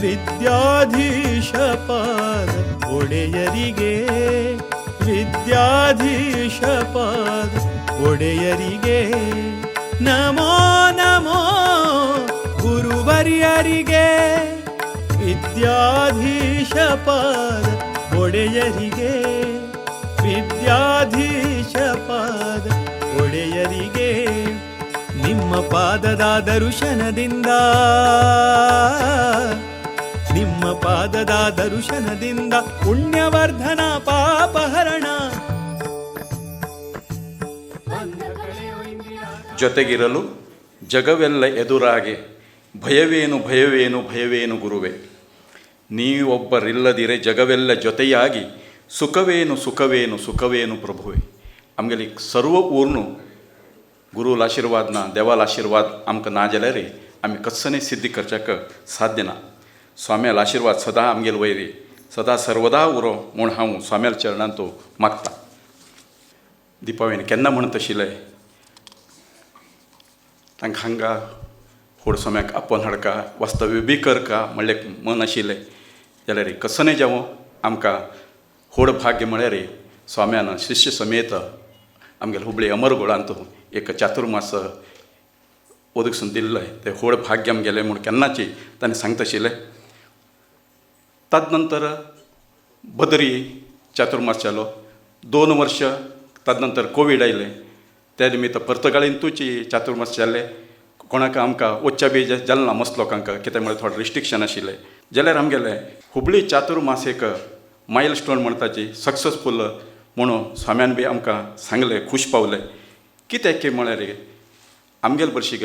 ವಿದ್ಯಾಧೀಶ ಪಾದ ಒಡೆಯರಿಗೆ, ವಿದ್ಯಾಧೀಶ ಪಾದ ಒಡೆಯರಿಗೆ ನಮೋ ನಮೋ ಗುರುವರಿಯರಿಗೆ, ವಿದ್ಯಾಧೀಶ ಪಾದ ಒಡೆಯರಿಗೆ, ವಿದ್ಯಾಧೀಶ ಪಾದ ಒಡೆಯರಿಗೆ. ನಿಮ್ಮ ಪಾದದ ದರುಶನದಿಂದ, ನಿಮ್ಮ ಪಾದದ ದರುಶನದಿಂದ ಪುಣ್ಯವರ್ಧನ ಪಾಪಹರಣ. ಜೊತೆಗಿರಲು ಜಗವೆಲ್ಲ ಎದುರಾಗೆ ಭಯವೇನು ಭಯವೇನು ಭಯವೇನು ಗುರುವೆ, ನೀವೊಬ್ಬರಿಲ್ಲದಿರೆ ಜಗವೆಲ್ಲ ಜೊತೆಯಾಗಿ ಸುಖವೇನು ಸುಖವೇನು ಸುಖವೇನು ಪ್ರಭುವೆ. आमगेली सर्व उर्नु गुरूल आशिर्वाद ना, देवाल आशिर्वाद आमकां ना जाल्यार आमी कस्सनय सिद्धी करच्याक साध्य ना. स्वाम्याल आशिर्वाद सदां आमगेल वयर सदां सर्वदा उरो म्हूण हांव स्वाम्याल चरणांत मागता. दिपावेन केन्ना म्हणत आशिल्लें, तांकां हांगा व्हड स्वाम्याक आपोवन हाडका, वास्तव्य बी करका म्हणलें मन आशिल्लें. जाल्यार कसनय जावं आमकां व्हड भाग्य म्हळ्यार स्वाम्यान शिश्य समेत आमगेले हुबळी अमरगोळांत एक चातुर्मास ओदून दिल्लें, तें व्हड भाग्य आमगेलें म्हूण केन्नाची ताणें सांगता आशिल्लें. तद नंतर बदरी चातुर्मास जालो 2 वर्ष. तद नंतर कोवीड आयलें, त्या निमित्त पर्तगाळींतूच चातुर्मास जाल्ले. कोणाक आमकां वच्च्या बी जालें ना मस्त लोकांक, कित्याक म्हळ्यार थोडें रिस्ट्रिक्शन आशिल्लें. जाल्यार आमगेलें हुबळी चातुर्मास एक मायल स्टोन म्हणटाची सक्सेसफूल म्हणून स्वाम्यान बी आमकां सांगलें, खूश पावलें. कित्याक की म्हळ्यार आमगेले भरशीक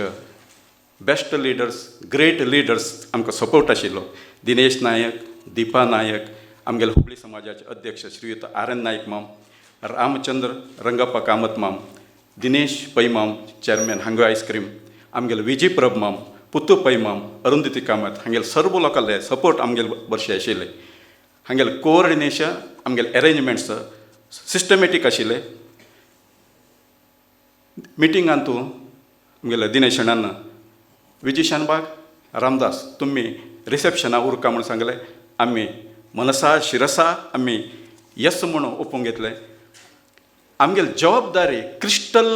बेस्ट लिडर्स, ग्रेट लिडर्स आमकां सपोर्ट आशिल्लो. दिनेश नायक, दीपा नायक, आमगेले हुबळी समाजाचे अध्यक्ष श्रीयुत आर एन नायक माम, रामचंद्र रंगप्पा कामत माम, दिनेश पै माम चेअरमॅन हांगो आयस्क्रीम, आमगेले विजी प्रभ माम, पुत्तू पै माम, अरुंधती कामत, हांगेले सर्व लोकांले सपोर्ट आमगेले भरशी आशिल्ले. हांगेले कोऑर्डिनेशन, आमगेले एरेंजमेंट्स सिस्टमॅटीक आशिल्ले. मिटिंगांतू आमगेले दिनेश अण्णान विजय शानबाग, रामदास तुमी रिसेप्शना उरका म्हूण सांगलें. आमी मनसा शिरसा आमी यस म्हणून ओपूंक घेतलें. आमगेली जबाबदारी क्रिस्टल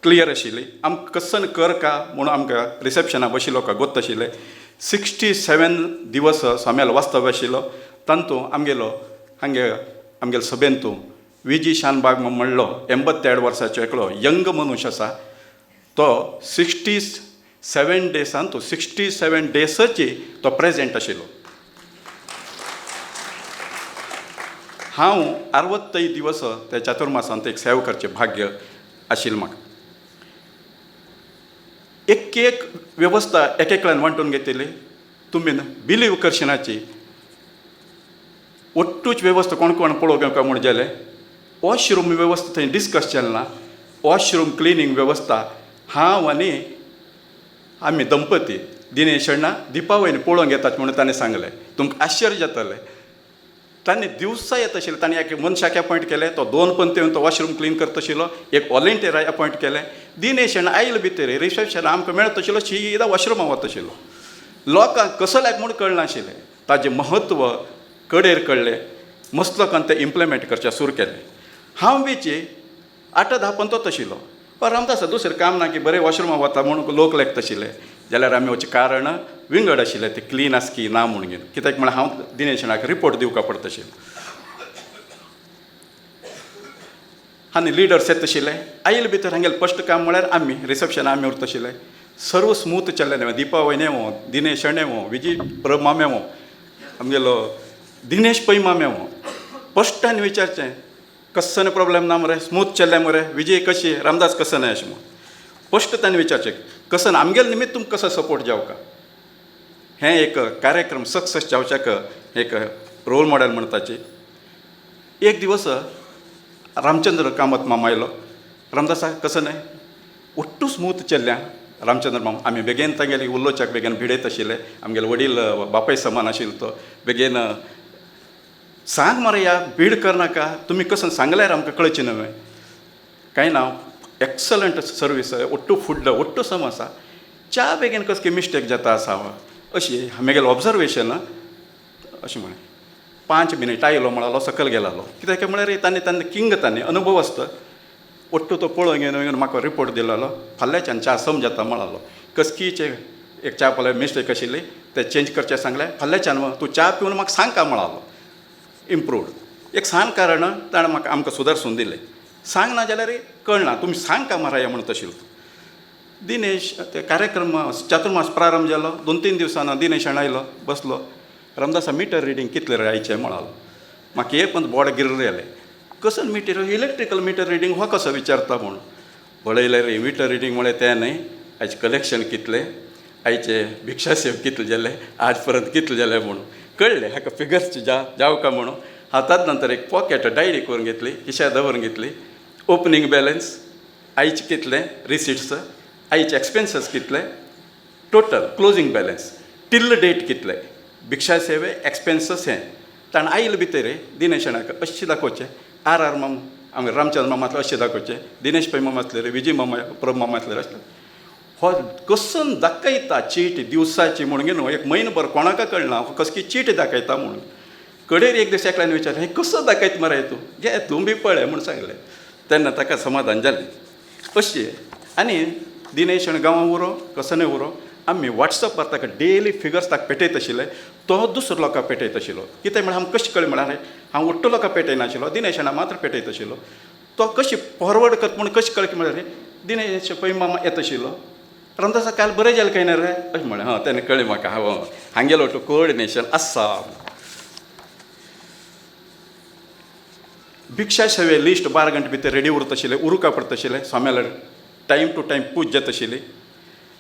क्लियर आशिल्ली. आमकां कसन कर का म्हणून आमकां रिसेप्शनाक बशिल्लो लोकांक गोत्त आशिल्लें. 67 दिवस स्वाम्यालो वास्तव्य आशिल्लो. तातूंत आमगेलो हांगे आमगेले सभेंतू विजी शानबाग म्हणलो 82 वर्साचो एकलो यंग मनुष्य आसा, तो 67 डेसान तो 67 डेसाची तो प्रेजेंट आशिल्लो. हांव 65 दिवस त्या चातुर्मासांत एक सेवा करचें भाग्य आशिल्लें म्हाका. एक एक वेवस्था एक एकल्यान वांटून घेतिल्ली. तुमी बिलीव करशिनाची ಒಟ್ಟೂच वेवस्था कोण कोण पळोवंक काय म्हूण जालें. वॉशरूम वेवस्था थंय डिस्कस जालें ना. वॉशरूम क्लिनींग वेवस्था हांव आनी आमी दंपती दिनेश अण्णा दिपावयन पळोवंक येतात म्हणून ताणें सांगलें. तुमकां आश्चर्य जातलें, ताणें दिवसा येत आशिल्लें. ताणें एक मनशाक एपॉयंट केलें, तो 2 पंक्ती येवन तो वॉशरूम क्लीन करता आशिल्लो. एक वॉलंटियराक एपॉयंट केलें. दिनेश अण्णा आयले भितर रिसेप्शन आमकां मेळत आशिल्लो, सीधा वॉशरुमा वता आशिल्लो. लोकांक कसल्याक म्हूण कळनाशिल्लें ताजें म्हत्व कडेर कळ्ळें. मस्त लोकान तें इम्प्लिमेंट करचें सुरू केलें. हांव बीची 8-10 पंतोत आशिल्लो. पण रामदासा दुसरें काम ना की बरें वॉशरुमा वता म्हणून लोक लेखता आशिल्ले. जाल्यार आमी वचचें कारण विंगड आशिल्लें, तें क्लीन आसा की ना म्हणून. कित्याक म्हळ्यार हांव दिनेशणाक रिपोर्ट दिवपाक पडटा आशिल्लो. आनी लिडर्स येता आशिल्ले. आयले भितर हांगेलें फस्ट काम म्हळ्यार आमी रिसेप्शन आमी उरता आशिल्ले. सर्व स्मूथ चल्लें. दीपा वयनी येवो, दिनेश अण्णा येवो, विजय प्रभू माम येवो, आमगेलो दिनेश पै माम येवो. फस्ट आनी विचारचें कस्सन प्रॉब्लेम ना मरे, स्मूथ चल्लें मरे, विजय कशी, रामदास कसं न्हय अशें म्हूण फस्ट ताणें विचारचें कसन आमगेले निमित्त तुमकां कसो सपोर्ट जावका. हें एक कार्यक्रम सक्सेस जावच्याक एक रोल मॉडेल म्हणटाची. एक दिवस रामचंद्र कामत मामा आयलो. रामदासा कसं न्हय ഒट्टू स्मूथ चल्ल्या रामचंद्र मामा. आमी बेगीन तांगेले उलोवच्याक बेगीन भिडयत आशिल्ले. आमगेले वडील बापाय समान आशिल्लो तो बेगीन सांग मरे या भीड करनाका, तुमी कसं सांगल्यार आमकां कळचें न्हय. कांय ना, एक्सलंट सर्वीस, ಒಟ್ಟು फुडलो ಒಟ್ಟು सम आसा. च्या बेगीन कसली मिस्टेक जाता आसा अशी म्हगेलें ऑब्जर्वेशन अशें म्हळें. 5 मिनट आयलो म्हळालो सकयल गेलालो. कित्याक म्हळ्यार तांणी तांणी किंग तांणी अनुभव आसता. ಒಟ್ಟು तो पळोवन घेवन म्हाका रिपोर्ट दिलेलो. फाल्यांच्यान च्या समजता म्हळालो. कसकीचे एक च्या पळय मिस्टेक आशिल्ली ते चेंज करचें सांगलें. फाल्यांच्यान तूं च्या पिवन म्हाका सांग का म्हळालो. इम्प्रूव्ड एक सान कारण ताणें म्हाका आमकां सुदारसून दिलें. सांग ना जाल्यार कळना, तुमी सांग का माराया म्हणत आशिल्लो. दिनेश ते कार्यक्रम चातुर्मास प्रारंभ जालो. 2-3 दिवसांनी दिनेश आयलो, बसलो. रामदासा मिटर रिडींग कितलें रे आयचें म्हळालो. म्हाका एक पण बोड गिर्र जालें. कसं मीटर इलेक्ट्रिकल मिटर रिडींग हो कसो विचारता म्हूण पळयलें रे. मिटर रिडींग म्हळें तें न्हय, आयचें कलेक्शन कितलें, आयचे भिक्षा सेव कितलें जालें, आज परत कितलें जालें म्हणून कळ्ळें हाका फिगर्स जावं का म्हणून. हातात नंतर एक पॉकेट डायरी करून घेतली, खिशात दवरून घेतली. ओपनींग बॅलन्स आयचे कितलें, रिसिट्स आयचे एक्सपेन्सीस कितले, total closing balance till date कितले, भिक्षा सेवे एक्सपेन्सीस हें ताणें आयले भितर दिनेशाक अशें दाखोवचें. आर आर माम आमगे रामचंद्र मामा आसले अशें दाखोवचें, दिनेश पै मामा आसलेले, विजय मामा प्रभू मामा आसलेले आसले. हो कसन दाखयता चीट दिवसाची म्हणून न्हू एक म्हयनोभर कोणाक कळना हो कसली चीट दाखयता म्हणून. कडेर एक दीस एकल्यान विचारलें, हें कसो दाखयता मरे तूं, घे तूं बी पळय म्हूण सांगलें. तेन्ना ताका समाधान जालें. अशें आनी दिनेश गांवां उरो कसनय उरो, आमी वॉट्सएपार ताका डेली फिगर्स ताका पेटयत आशिल्ले. तो दुसरो लोकांक पेटयत आशिल्लो. कितें म्हळ्यार आमकां कशें कळ्ळें म्हळ्यार हांव ಒಟ್ಟು लोकांक पेटयनाशिल्लो, दिनेशान मात्र पेटयत आशिल्लो. तो कशें फॉरवर्ड करता म्हूण कशें कळ्ळें म्हळ्यार दिनेश पै मामा येत आशिल्लो. रामदासा काल बरें जालें काय ना रे अशें म्हळें. हां तेन्ना कळ्ळें म्हाका हांव हांगेलो टू कोऑर्डिनेशन आसा. भिक्षा सेवे लिस्ट 12 घंटे भितर रेडी उरता आशिल्लें, उरुका पडटा आशिल्लें. स्वाम्याला टायम टू टायम पूज जाता आशिल्ली.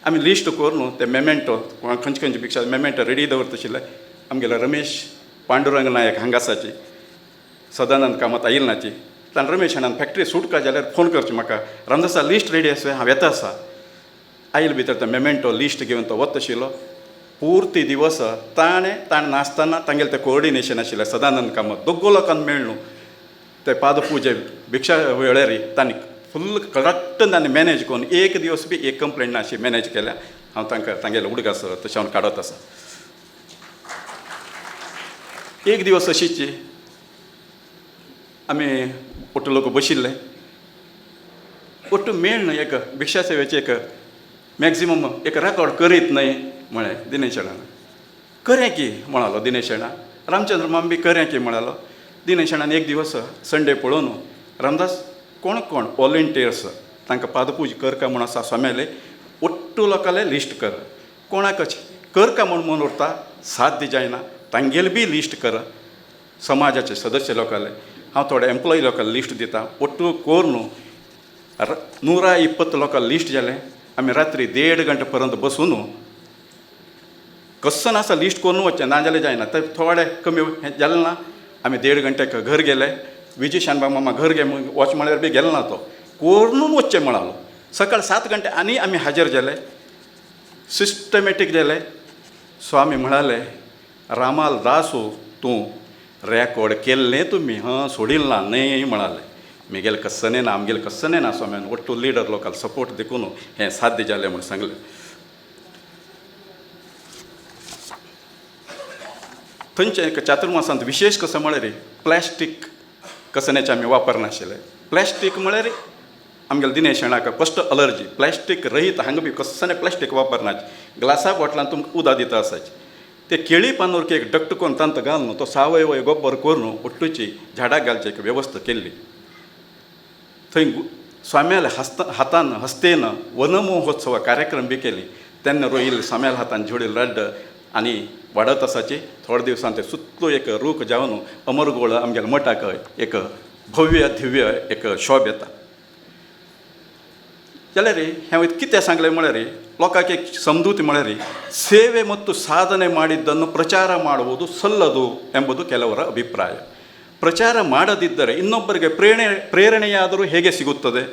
आमी लिस्ट करून ते मेमेंटो खंयचे खंयचे भिक्षा मेमेंटो रेडी दवरता आशिल्ले. आमगेलो रमेश पांडुरंग नायक हांगासाची, सदानंद कामत आयिल्ल नाची. ताणें रमेश अण्णान फॅक्टरी सुटका जाल्यार फोन करचें म्हाका, रामदासा लिस्ट रेडी आसा हांव येता आसा. आयल भितर तो मेमेंटो लिस्ट घेवन तो वता आशिल्लो. पुर्ती दिवस ताणें ताणें नासतना तांगेलें तें कोऑर्डिनेशन आशिल्लें. सदानंद कामत दोगो लोकांक मेळ्ळू ते पादपुजे भिक्षा वेळार तांणी फुल्ल करेक्ट तांणी मॅनेज करून एक दिवस बी एक कंप्लेंट ना अशी मॅनेज केल्या. हांव तांकां तांगेले उडगास तशें हांव काडत आसा. एक दिवस अशीच आमी ಒಟ್ಟು लोक बशिल्ले. ಒಟ್ಟು मेळ न्हय एक भिक्षा सेवेची एक मॅक्झिमम एक रेकॉर्ड करीत न्हय म्हळें दिनेश अण्णान. करें की म्हणालो दिनेश अण्णा. रामचंद्र माम बी करें की म्हणालो दिनेश अण्णान. एक दिवस संडे पळोवन, रामदास, कोण कोण वॉलंटियर्स तांकां पादपूज करका म्हूण आसा स्वाम्याले, ಒಟ್ಟು लोकांले लिस्ट कर. कोणाक करका म्हूण मन उरता, साध्य जायना, तांगेले बी लिस्ट कर. समाजाचे सदस्य लोकांले, हांव थोडे एम्प्लॉई लोकांले लिस्ट दिता. ಒಟ್ಟು करून 120 लोकां लिस्ट जालें. आमी रात्री देड घंटे पर्यंत बसून कस्सन आसा लिस्ट करून वचचें, ना जाल्यार जायना. ते थोडे कमी हें जालें ना. आमी देड घंट्याक घर गेले. विजय शानबाग मामा घर गे वच म्हळ्यार बी गेलो ना तो. करून वचचें म्हणालो. सकाळ 7 घंटे आनी आमी हाजीर जाले, सिस्टमॅटीक जाले. स्वामी म्हणाले, रामाल दासू तूं रेकॉर्ड केल्लें तुमी हां सोडिल ना न्हय म्हणाले. मिगेले कस्सने ना, आमगेले कस्सने ना स्वाम्यान, ಒಟ್ಟು लीडर लोकांक सपोर्ट देखून हें साध्य जालें म्हूण सांगलें. थंयचे एक चातुर्मासांत विशेश कसो म्हळ्यार प्लास्टीक कसण्याचे आमी वापरनाशिल्ले. प्लास्टीक म्हळ्यार आमगेले दिनेश अण्णाक फस्ट अलर्जी. प्लास्टीक रहीत हांगा बी कसलें प्लास्टीक वापरनाचे. ग्लासा बॉटलान तुमकां उदक दिता आसाचे. ते केळी पानूर एक डक्ट करून तांत घालून तो सावयव गोबर करून ಒಟ್ಟುची झाडाक घालची एक वेवस्था केल्ली. थंय स्वाम्याले हस्त हातान हस्तेन वनमहोत्सव कार्यक्रम बी केली. तेन्ना रोयिल्ले स्वाम्याल्या हातान जोडिल्ले रड्ड आनी वाडत आसाची. थोड्या दिवसान ते सुतलो एक रूख जावन अमरगोळ आमगेल्या मठाक एक भव्य दिव्य एक शोभ येता. जाल्यार हें कितें सांगलें म्हळ्यार लोकांक एक समजूत म्हळ्यार ಸೇವೆ ಮತ್ತು ಸಾಧನೆ ಮಾಡಿದ್ದನ್ನು ಪ್ರಚಾರ ಮಾಡುವುದು ಸಲ್ಲದು ಎಂಬುದು ಕೆಲವರ ಅಭಿಪ್ರಾಯ. ಪ್ರಚಾರ ಮಾಡದಿದ್ದರೆ ಇನ್ನೊಬ್ಬರಿಗೆ ಪ್ರೇರಣೆಯಾದರೂ ಹೇಗೆ ಸಿಗುತ್ತದೆ?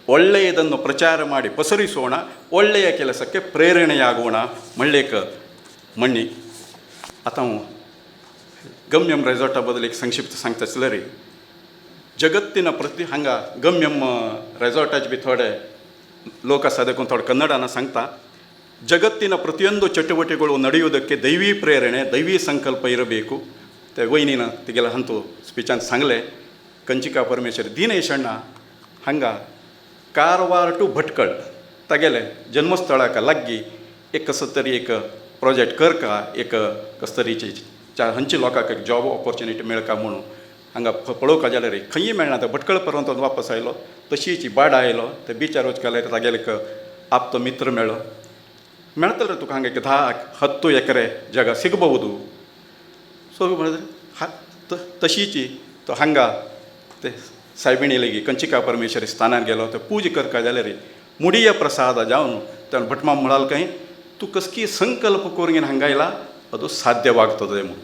ಒಳ್ಳೆಯದನ್ನು ಪ್ರಚಾರ ಮಾಡಿ ಪಸರಿಸೋಣ, ಒಳ್ಳೆಯ ಕೆಲಸಕ್ಕೆ ಪ್ರೇರಣೆಯಾಗೋಣ ಮಳ್ಳೇಕ ಮಣ್ಣಿ. आतां गम्यम रेजॉर्टा बद्दल एक संक्षिप्त सांगता आसल्यार जगत्तिನ प्रति हांगा गम्यम रेजॉर्टाचे बी थोडे लोक आसा देखून थोडे कन्नडान सांगता. ಜಗತ್ತಿನ ಪ್ರತಿಯೊಂದು ಚಟುವಟಿಕೆಗಳು ನಡೆಯುವುದಕ್ಕೆ ದೈವಿ ಪ್ರೇರಣೆ, ದೈವಿ ಸಂಕಲ್ಪ ಇರಬೇಕು. ते वयनीन तिगेले हंतू स्पिचान सांगलें. कंचिका परमेश्वर दिनेश अण्णा हांगा कारवार टू भटकळ तागेले जन्मस्थळाक लागीं एक कसो तरी एक प्रोजेक्ट करका, एक कसो तरीची हंची लोकांक एक जॉब ऑपॉर्च्युनिटी मेळका म्हणून हांगा पळोवका जाल्यार खंयी मेळना. तो भटकळ पर्यंत वापस आयलो, तशीच बाडा आयलो. ते बिचार वचका जाल्यार तागेले एक आप्त मित्र मेळ्ळो. मेळतले तुका हांगा एक 10-10 ಎಕರೆ ಜಾಗ ಸಿಗಬಹುದು. ಸೊ म्हळ्यार तशीची तो हांगा ते सायबिणी लेगी कंचिका परमेश्वरी स्थानार गेलो. ते पूजा करका जाल्यार मुडिय प्रसाद जावन त्या भटमाम म्हणाल काय, तूं कसकी संकल्प करून हांगा आयला, ಅದು ಸಾಧ್ಯವಾಗ್ತದೆ म्हणून.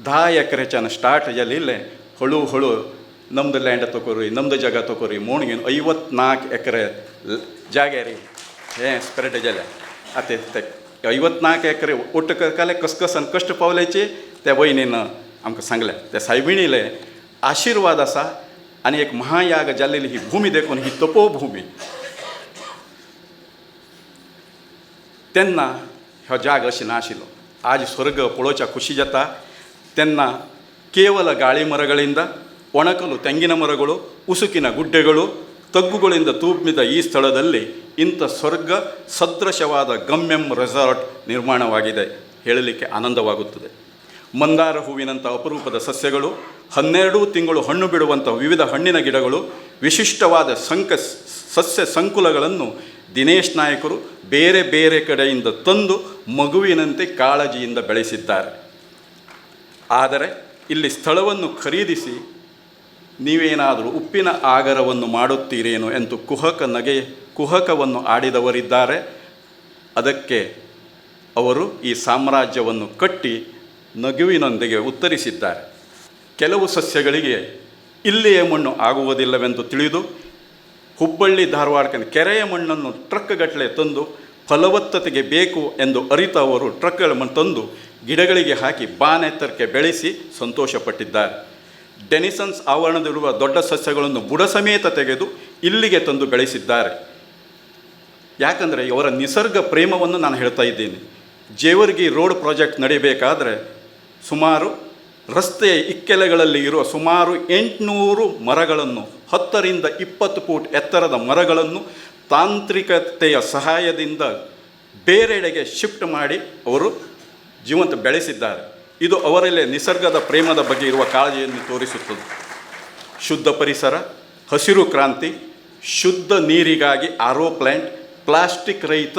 10 ಎಕರೆच्यान ಸ್ಟಾರ್ಟ್ जालेलें हळू हळू ನಮ್ದು ಲ್ಯಾಂಡ್ ತಗೋರಿ, ನಮ್ದು ಜಾಗ ತಗೋರಿ म्हणून 54 ಎಕರೆ जाग्यार हें स्प्रेड जालें. आतां ते 54 ಎಕರೆ ಒಟ್ಟು करकाले कसकसान कश्ट पावल्याचे त्या वयनीन आमकां सांगलें. त्या सायबिणीले आशिर्वाद आसा आनी एक महायाग जाल्लेली ही भूमी देखून ही तपोभूमी. तेन्ना हो जाग अशें नाशिल्लो. आज ಸ್ವರ್ಗ ಪಳೋಚ ಖುಷಿ जाता. तेन्ना ಕೇವಲ ಗಾಳಿ ಮರಗಳಿಂದ, ಒಣಕಲು ತೆಂಗಿನ ಮರಗಳು, ಉಸುಕಿನ ಗುಡ್ಡೆಗಳು, ತಗ್ಗುಗಳಿಂದ ತುಂಬಿದ ಈ ಸ್ಥಳದಲ್ಲಿ ಇಂಥ ಸ್ವರ್ಗ ಸದೃಶವಾದ ಗಮ್ಯಂ ರೆಸಾರ್ಟ್ ನಿರ್ಮಾಣವಾಗಿದೆ ಹೇಳಲಿಕ್ಕೆ ಆನಂದವಾಗುತ್ತದೆ. ಮಂದಾರ ಹೂವಿನಂಥ ಅಪರೂಪದ ಸಸ್ಯಗಳು, 12 ತಿಂಗಳು ಹಣ್ಣು ಬಿಡುವಂಥ ವಿವಿಧ ಹಣ್ಣಿನ ಗಿಡಗಳು, ವಿಶಿಷ್ಟವಾದ ಸಸ್ಯ ಸಂಕುಲಗಳನ್ನು ದಿನೇಶ್ ನಾಯಕರು ಬೇರೆ ಬೇರೆ ಕಡೆಯಿಂದ ತಂದು ಮಗುವಿನಂತೆ ಕಾಳಜಿಯಿಂದ ಬೆಳೆಸಿದ್ದಾರೆ. ಆದರೆ ಇಲ್ಲಿ ಸ್ಥಳವನ್ನು ಖರೀದಿಸಿ ನೀವೇನಾದರೂ ಉಪ್ಪಿನ ಆಗರವನ್ನು ಮಾಡುತ್ತೀರೇನೋ ಎಂದು ಕುಹಕವನ್ನು ಆಡಿದವರಿದ್ದಾರೆ. ಅದಕ್ಕೆ ಅವರು ಈ ಸಾಮ್ರಾಜ್ಯವನ್ನು ಕಟ್ಟಿ ನಗುವಿನೊಂದಿಗೆ ಉತ್ತರಿಸಿದ್ದಾರೆ. ಕೆಲವು ಸಸ್ಯಗಳಿಗೆ ಇಲ್ಲಿಯೇ ಮಣ್ಣು ಆಗುವುದಿಲ್ಲವೆಂದು ತಿಳಿದು ಹುಬ್ಬಳ್ಳಿ ಧಾರವಾಡಕ್ಕೆ ಕೆರೆಯ ಮಣ್ಣನ್ನು ಟ್ರಕ್ಗಟ್ಟಲೆ ತಂದು ಫಲವತ್ತತೆಗೆ ಬೇಕು ಎಂದು ಅರಿತ ಅವರು ಟ್ರಕ್ಗಳ ಮಣ್ಣು ತಂದು ಗಿಡಗಳಿಗೆ ಹಾಕಿ ಬಾನೆತ್ತರಕ್ಕೆ ಬೆಳೆಸಿ ಸಂತೋಷಪಟ್ಟಿದ್ದಾರೆ. ಡೆನಿಸನ್ಸ್ ಆವರಣದಲ್ಲಿರುವ ದೊಡ್ಡ ಸಸ್ಯಗಳನ್ನು ಬುಡ ಸಮೇತ ತೆಗೆದು ಇಲ್ಲಿಗೆ ತಂದು ಬೆಳೆಸಿದ್ದಾರೆ. ಯಾಕಂದರೆ ಅವರ ನಿಸರ್ಗ ಪ್ರೇಮವನ್ನು ನಾನು ಹೇಳ್ತಾ ಇದ್ದೀನಿ. ಜೇವರ್ಗಿ ರೋಡ್ ಪ್ರಾಜೆಕ್ಟ್ ನಡಿಬೇಕಾದರೆ ಸುಮಾರು ರಸ್ತೆಯ ಇಕ್ಕೆಲೆಗಳಲ್ಲಿ ಇರುವ ಸುಮಾರು 800 ಮರಗಳನ್ನು, 10 ರಿಂದ 20 ಫೂಟ್ ಎತ್ತರದ ಮರಗಳನ್ನು ತಾಂತ್ರಿಕತೆಯ ಸಹಾಯದಿಂದ ಬೇರೆಡೆಗೆ ಶಿಫ್ಟ್ ಮಾಡಿ ಅವರು ಜೀವಂತ ಬೆಳೆಸಿದ್ದಾರೆ. ಇದು ಅವರಲ್ಲಿ ನಿಸರ್ಗದ ಪ್ರೇಮದ ಬಗ್ಗೆ ಇರುವ ಕಾಳಜಿಯನ್ನು ತೋರಿಸುತ್ತದೆ. ಶುದ್ಧ ಪರಿಸರ, ಹಸಿರು ಕ್ರಾಂತಿ, ಶುದ್ಧ ನೀರಿಗಾಗಿ ಆರ್ಒ ಪ್ಲ್ಯಾಂಟ್, ಪ್ಲಾಸ್ಟಿಕ್ ರಹಿತ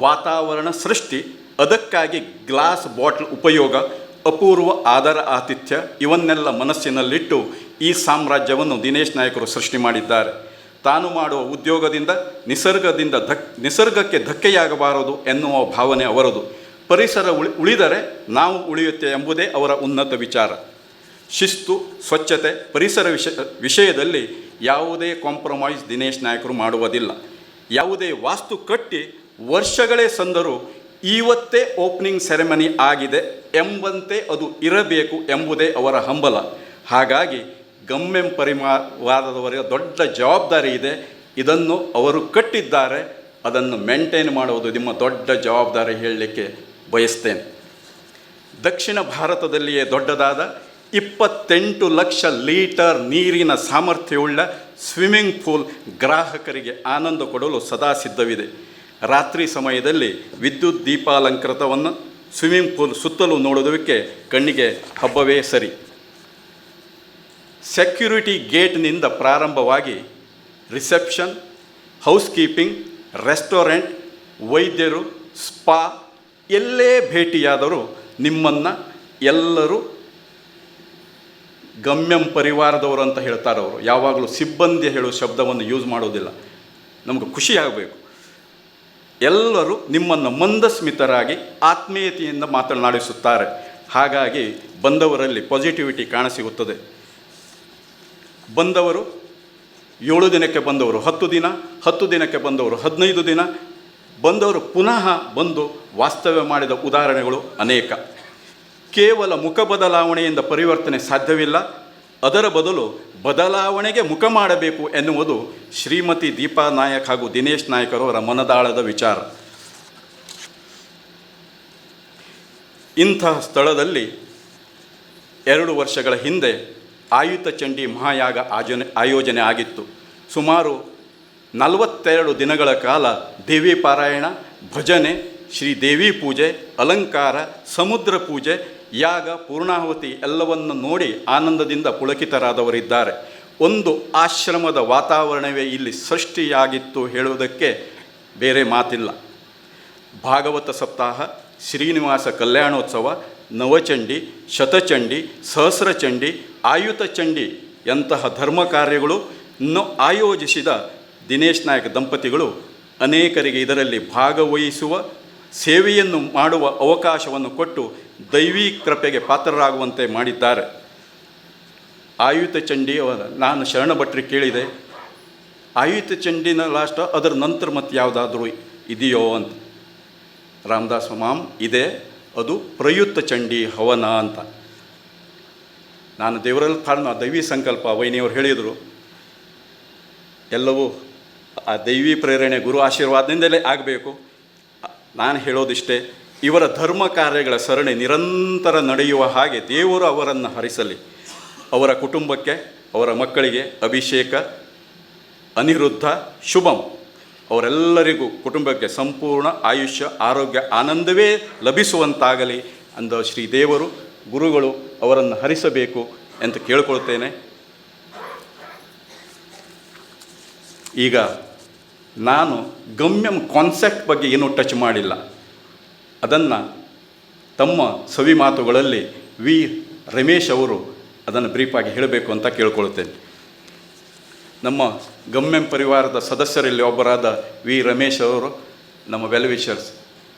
ವಾತಾವರಣ ಸೃಷ್ಟಿ, ಅದಕ್ಕಾಗಿ ಗ್ಲಾಸ್ ಬಾಟ್ಲ್ ಉಪಯೋಗ, ಅಪೂರ್ವ ಆದರ ಆತಿಥ್ಯ, ಇವನ್ನೆಲ್ಲ ಮನಸ್ಸಿನಲ್ಲಿಟ್ಟು ಈ ಸಾಮ್ರಾಜ್ಯವನ್ನು ದಿನೇಶ್ ನಾಯಕರು ಸೃಷ್ಟಿ ಮಾಡಿದ್ದಾರೆ. ತಾನು ಮಾಡುವ ಉದ್ಯೋಗದಿಂದ ನಿಸರ್ಗಕ್ಕೆ ಧಕ್ಕೆಯಾಗಬಾರದು ಎನ್ನುವ ಭಾವನೆ ಅವರದು. ಪರಿಸರ ಉಳಿದರೆ ನಾವು ಉಳಿಯುತ್ತೆ ಎಂಬುದೇ ಅವರ ಉನ್ನತ ವಿಚಾರ. ಶಿಸ್ತು, ಸ್ವಚ್ಛತೆ, ಪರಿಸರ ವಿಷಯದಲ್ಲಿ ಯಾವುದೇ ಕಾಂಪ್ರಮೈಸ್ ದಿನೇಶ್ ನಾಯಕರು ಮಾಡುವುದಿಲ್ಲ. ಯಾವುದೇ ವಾಸ್ತು ಕಟ್ಟಿ ವರ್ಷಗಳೇ ಸಂದರೂ ಇವತ್ತೇ ಓಪನಿಂಗ್ ಸೆರೆಮನಿ ಆಗಿದೆ ಎಂಬಂತೆ ಅದು ಇರಬೇಕು ಎಂಬುದೇ ಅವರ ಹಂಬಲ. ಹಾಗಾಗಿ ಗಮ್ಯಂ ಪರಿವಾರದವರಿಗೆ ದೊಡ್ಡ ಜವಾಬ್ದಾರಿ ಇದೆ. ಇದನ್ನು ಅವರು ಕಟ್ಟಿದ್ದಾರೆ, ಅದನ್ನು ಮೇಂಟೈನ್ ಮಾಡುವುದು ನಿಮ್ಮ ದೊಡ್ಡ ಜವಾಬ್ದಾರಿ ಹೇಳಲಿಕ್ಕೆ ಬಯಸ್ತೇನೆ. ದಕ್ಷಿಣ ಭಾರತದಲ್ಲಿಯೇ ದೊಡ್ಡದಾದ 28 ಲಕ್ಷ ಲೀಟರ್ ನೀರಿನ ಸಾಮರ್ಥ್ಯವುಳ್ಳ ಸ್ವಿಮ್ಮಿಂಗ್ ಪೂಲ್ ಗ್ರಾಹಕರಿಗೆ ಆನಂದ ಕೊಡಲು ಸದಾ ಸಿದ್ಧವಿದೆ. ರಾತ್ರಿ ಸಮಯದಲ್ಲಿ ವಿದ್ಯುತ್ ದೀಪಾಲಂಕೃತವನ್ನು ಸ್ವಿಮ್ಮಿಂಗ್ ಪೂಲ್ ಸುತ್ತಲೂ ನೋಡುವುದಕ್ಕೆ ಕಣ್ಣಿಗೆ ಹಬ್ಬವೇ ಸರಿ. ಸೆಕ್ಯೂರಿಟಿ ಗೇಟ್ನಿಂದ ಪ್ರಾರಂಭವಾಗಿ ರಿಸೆಪ್ಷನ್, ಹೌಸ್ ಕೀಪಿಂಗ್, ರೆಸ್ಟೋರೆಂಟ್, ವೈದ್ಯರು, ಸ್ಪಾ, ಎಲ್ಲೇ ಭೇಟಿಯಾದರೂ ನಿಮ್ಮನ್ನು ಎಲ್ಲರೂ ಗಮ್ಯಂ ಪರಿವಾರದವರು ಅಂತ ಹೇಳ್ತಾರೆ ಅವರು. ಯಾವಾಗಲೂ ಸಿಬ್ಬಂದಿ ಹೇಳುವ ಶಬ್ದವನ್ನು ಯೂಸ್ ಮಾಡೋದಿಲ್ಲ. ನಮಗೆ ಖುಷಿ ಆಗಬೇಕು. ಎಲ್ಲರೂ ನಿಮ್ಮನ್ನು ಮಂದಸ್ಮಿತರಾಗಿ ಆತ್ಮೀಯತೆಯಿಂದ ಮಾತನಾಡಿಸುತ್ತಾರೆ. ಹಾಗಾಗಿ ಬಂದವರಲ್ಲಿ ಪಾಸಿಟಿವಿಟಿ ಕಾಣಸಿಗುತ್ತದೆ. ಬಂದವರು 7 ದಿನಕ್ಕೆ ಬಂದವರು 10 ದಿನ, 10 ದಿನಕ್ಕೆ ಬಂದವರು 15 ದಿನ, ಬಂದವರು ಪುನಃ ಬಂದು ವಾಸ್ತವ್ಯ ಮಾಡಿದ ಉದಾಹರಣೆಗಳು ಅನೇಕ. ಕೇವಲ ಮುಖ ಬದಲಾವಣೆಯಿಂದ ಪರಿವರ್ತನೆ ಸಾಧ್ಯವಿಲ್ಲ, ಅದರ ಬದಲು ಬದಲಾವಣೆಗೆ ಮುಖ ಮಾಡಬೇಕು ಎನ್ನುವುದು ಶ್ರೀಮತಿ ದೀಪಾ ನಾಯಕ್ ಹಾಗೂ ದಿನೇಶ್ ನಾಯಕರವರ ಮನದಾಳದ ವಿಚಾರ. ಇಂತಹ ಸ್ಥಳದಲ್ಲಿ 2 ವರ್ಷಗಳ ಹಿಂದೆ ಆಯುತ ಚಂಡಿ ಮಹಾಯಾಗ ಆಯೋಜನೆ ಆಗಿತ್ತು. ಸುಮಾರು 42 ದಿನಗಳ ಕಾಲ ದೇವಿ ಪಾರಾಯಣ, ಭಜನೆ, ಶ್ರೀ ದೇವಿ ಪೂಜೆ, ಅಲಂಕಾರ, ಸಮುದ್ರ ಪೂಜೆ, ಯಾಗ, ಪೂರ್ಣಾಹುತಿ ಎಲ್ಲವನ್ನು ನೋಡಿ ಆನಂದದಿಂದ ಪುಳಕಿತರಾದವರಿದ್ದಾರೆ. ಒಂದು ಆಶ್ರಮದ ವಾತಾವರಣವೇ ಇಲ್ಲಿ ಸೃಷ್ಟಿಯಾಗಿತ್ತು ಹೇಳುವುದಕ್ಕೆ ಬೇರೆ ಮಾತಿಲ್ಲ. ಭಾಗವತ ಸಪ್ತಾಹ, ಶ್ರೀನಿವಾಸ ಕಲ್ಯಾಣೋತ್ಸವ, ನವಚಂಡಿ, ಶತಚಂಡಿ, ಸಹಸ್ರಚಂಡಿ, ಆಯುತ ಚಂಡಿ ಎಂತಹ ಧರ್ಮ ಕಾರ್ಯಗಳನ್ನು ಆಯೋಜಿಸಿದ ದಿನೇಶ್ ನಾಯಕ್ ದಂಪತಿಗಳು ಅನೇಕರಿಗೆ ಇದರಲ್ಲಿ ಭಾಗವಹಿಸುವ, ಸೇವೆಯನ್ನು ಮಾಡುವ ಅವಕಾಶವನ್ನು ಕೊಟ್ಟು ದೈವೀ ಕೃಪೆಗೆ ಪಾತ್ರರಾಗುವಂತೆ ಮಾಡಿದ್ದಾರೆ. ಆಯುತ ಚಂಡಿ ಅವರ ನಾನು ಶರಣ ಭಟ್ರಿಗೆ ಕೇಳಿದೆ, ಆಯುತ ಚಂಡಿನ ಲಾಸ್ಟ್ ಅದರ ನಂತರ ಮತ್ತು ಯಾವುದಾದ್ರೂ ಇದೆಯೋ ಅಂತ. ರಾಮದಾಸ್ ಮಾಮ್ ಇದೆ, ಅದು ಪ್ರಯುಕ್ತ ಚಂಡಿ ಹವನ ಅಂತ. ನಾನು ದೇವರಲ್ಲಿ ಕಾರಣ ದೈವಿ ಸಂಕಲ್ಪ ವೈನಿಯವರು ಹೇಳಿದರು, ಎಲ್ಲವೂ ಆ ದೈವಿ ಪ್ರೇರಣೆ ಗುರು ಆಶೀರ್ವಾದದಿಂದಲೇ ಆಗಬೇಕು. ನಾನು ಹೇಳೋದಿಷ್ಟೇ, ಇವರ ಧರ್ಮ ಕಾರ್ಯಗಳ ಸರಣಿ ನಿರಂತರ ನಡೆಯುವ ಹಾಗೆ ದೇವರು ಅವರನ್ನು ಹರಿಸಲಿ. ಅವರ ಕುಟುಂಬಕ್ಕೆ, ಅವರ ಮಕ್ಕಳಿಗೆ ಅಭಿಷೇಕ, ಅನಿರುದ್ಧ, ಶುಭಂ ಅವರೆಲ್ಲರಿಗೂ ಕುಟುಂಬಕ್ಕೆ ಸಂಪೂರ್ಣ ಆಯುಷ್ಯ, ಆರೋಗ್ಯ, ಆನಂದವೇ ಲಭಿಸುವಂತಾಗಲಿ ಅಂದ ಶ್ರೀ ದೇವರು ಗುರುಗಳು ಅವರನ್ನು ಹರಿಸಬೇಕು ಅಂತ ಕೇಳಿಕೊಳ್ತೇನೆ. ಈಗ ನಾನು ಗಮ್ಯಂ ಕಾನ್ಸೆಪ್ಟ್ ಬಗ್ಗೆ ಏನೂ ಟಚ್ ಮಾಡಿಲ್ಲ. ಅದನ್ನು ತಮ್ಮ ಸವಿ ಮಾತುಗಳಲ್ಲಿ ವಿ ರಮೇಶ್ ಅವರು ಅದನ್ನು ಬ್ರೀಫಾಗಿ ಹೇಳಬೇಕು ಅಂತ ಕೇಳಿಕೊಳ್ತೇನೆ. ನಮ್ಮ ಗಮ್ಯಂ ಪರಿವಾರದ ಸದಸ್ಯರಲ್ಲಿ ಒಬ್ಬರಾದ ವಿ ರಮೇಶ್ ಅವರು ನಮ್ಮ ವೆಲ್ವಿಷರ್ಸ್.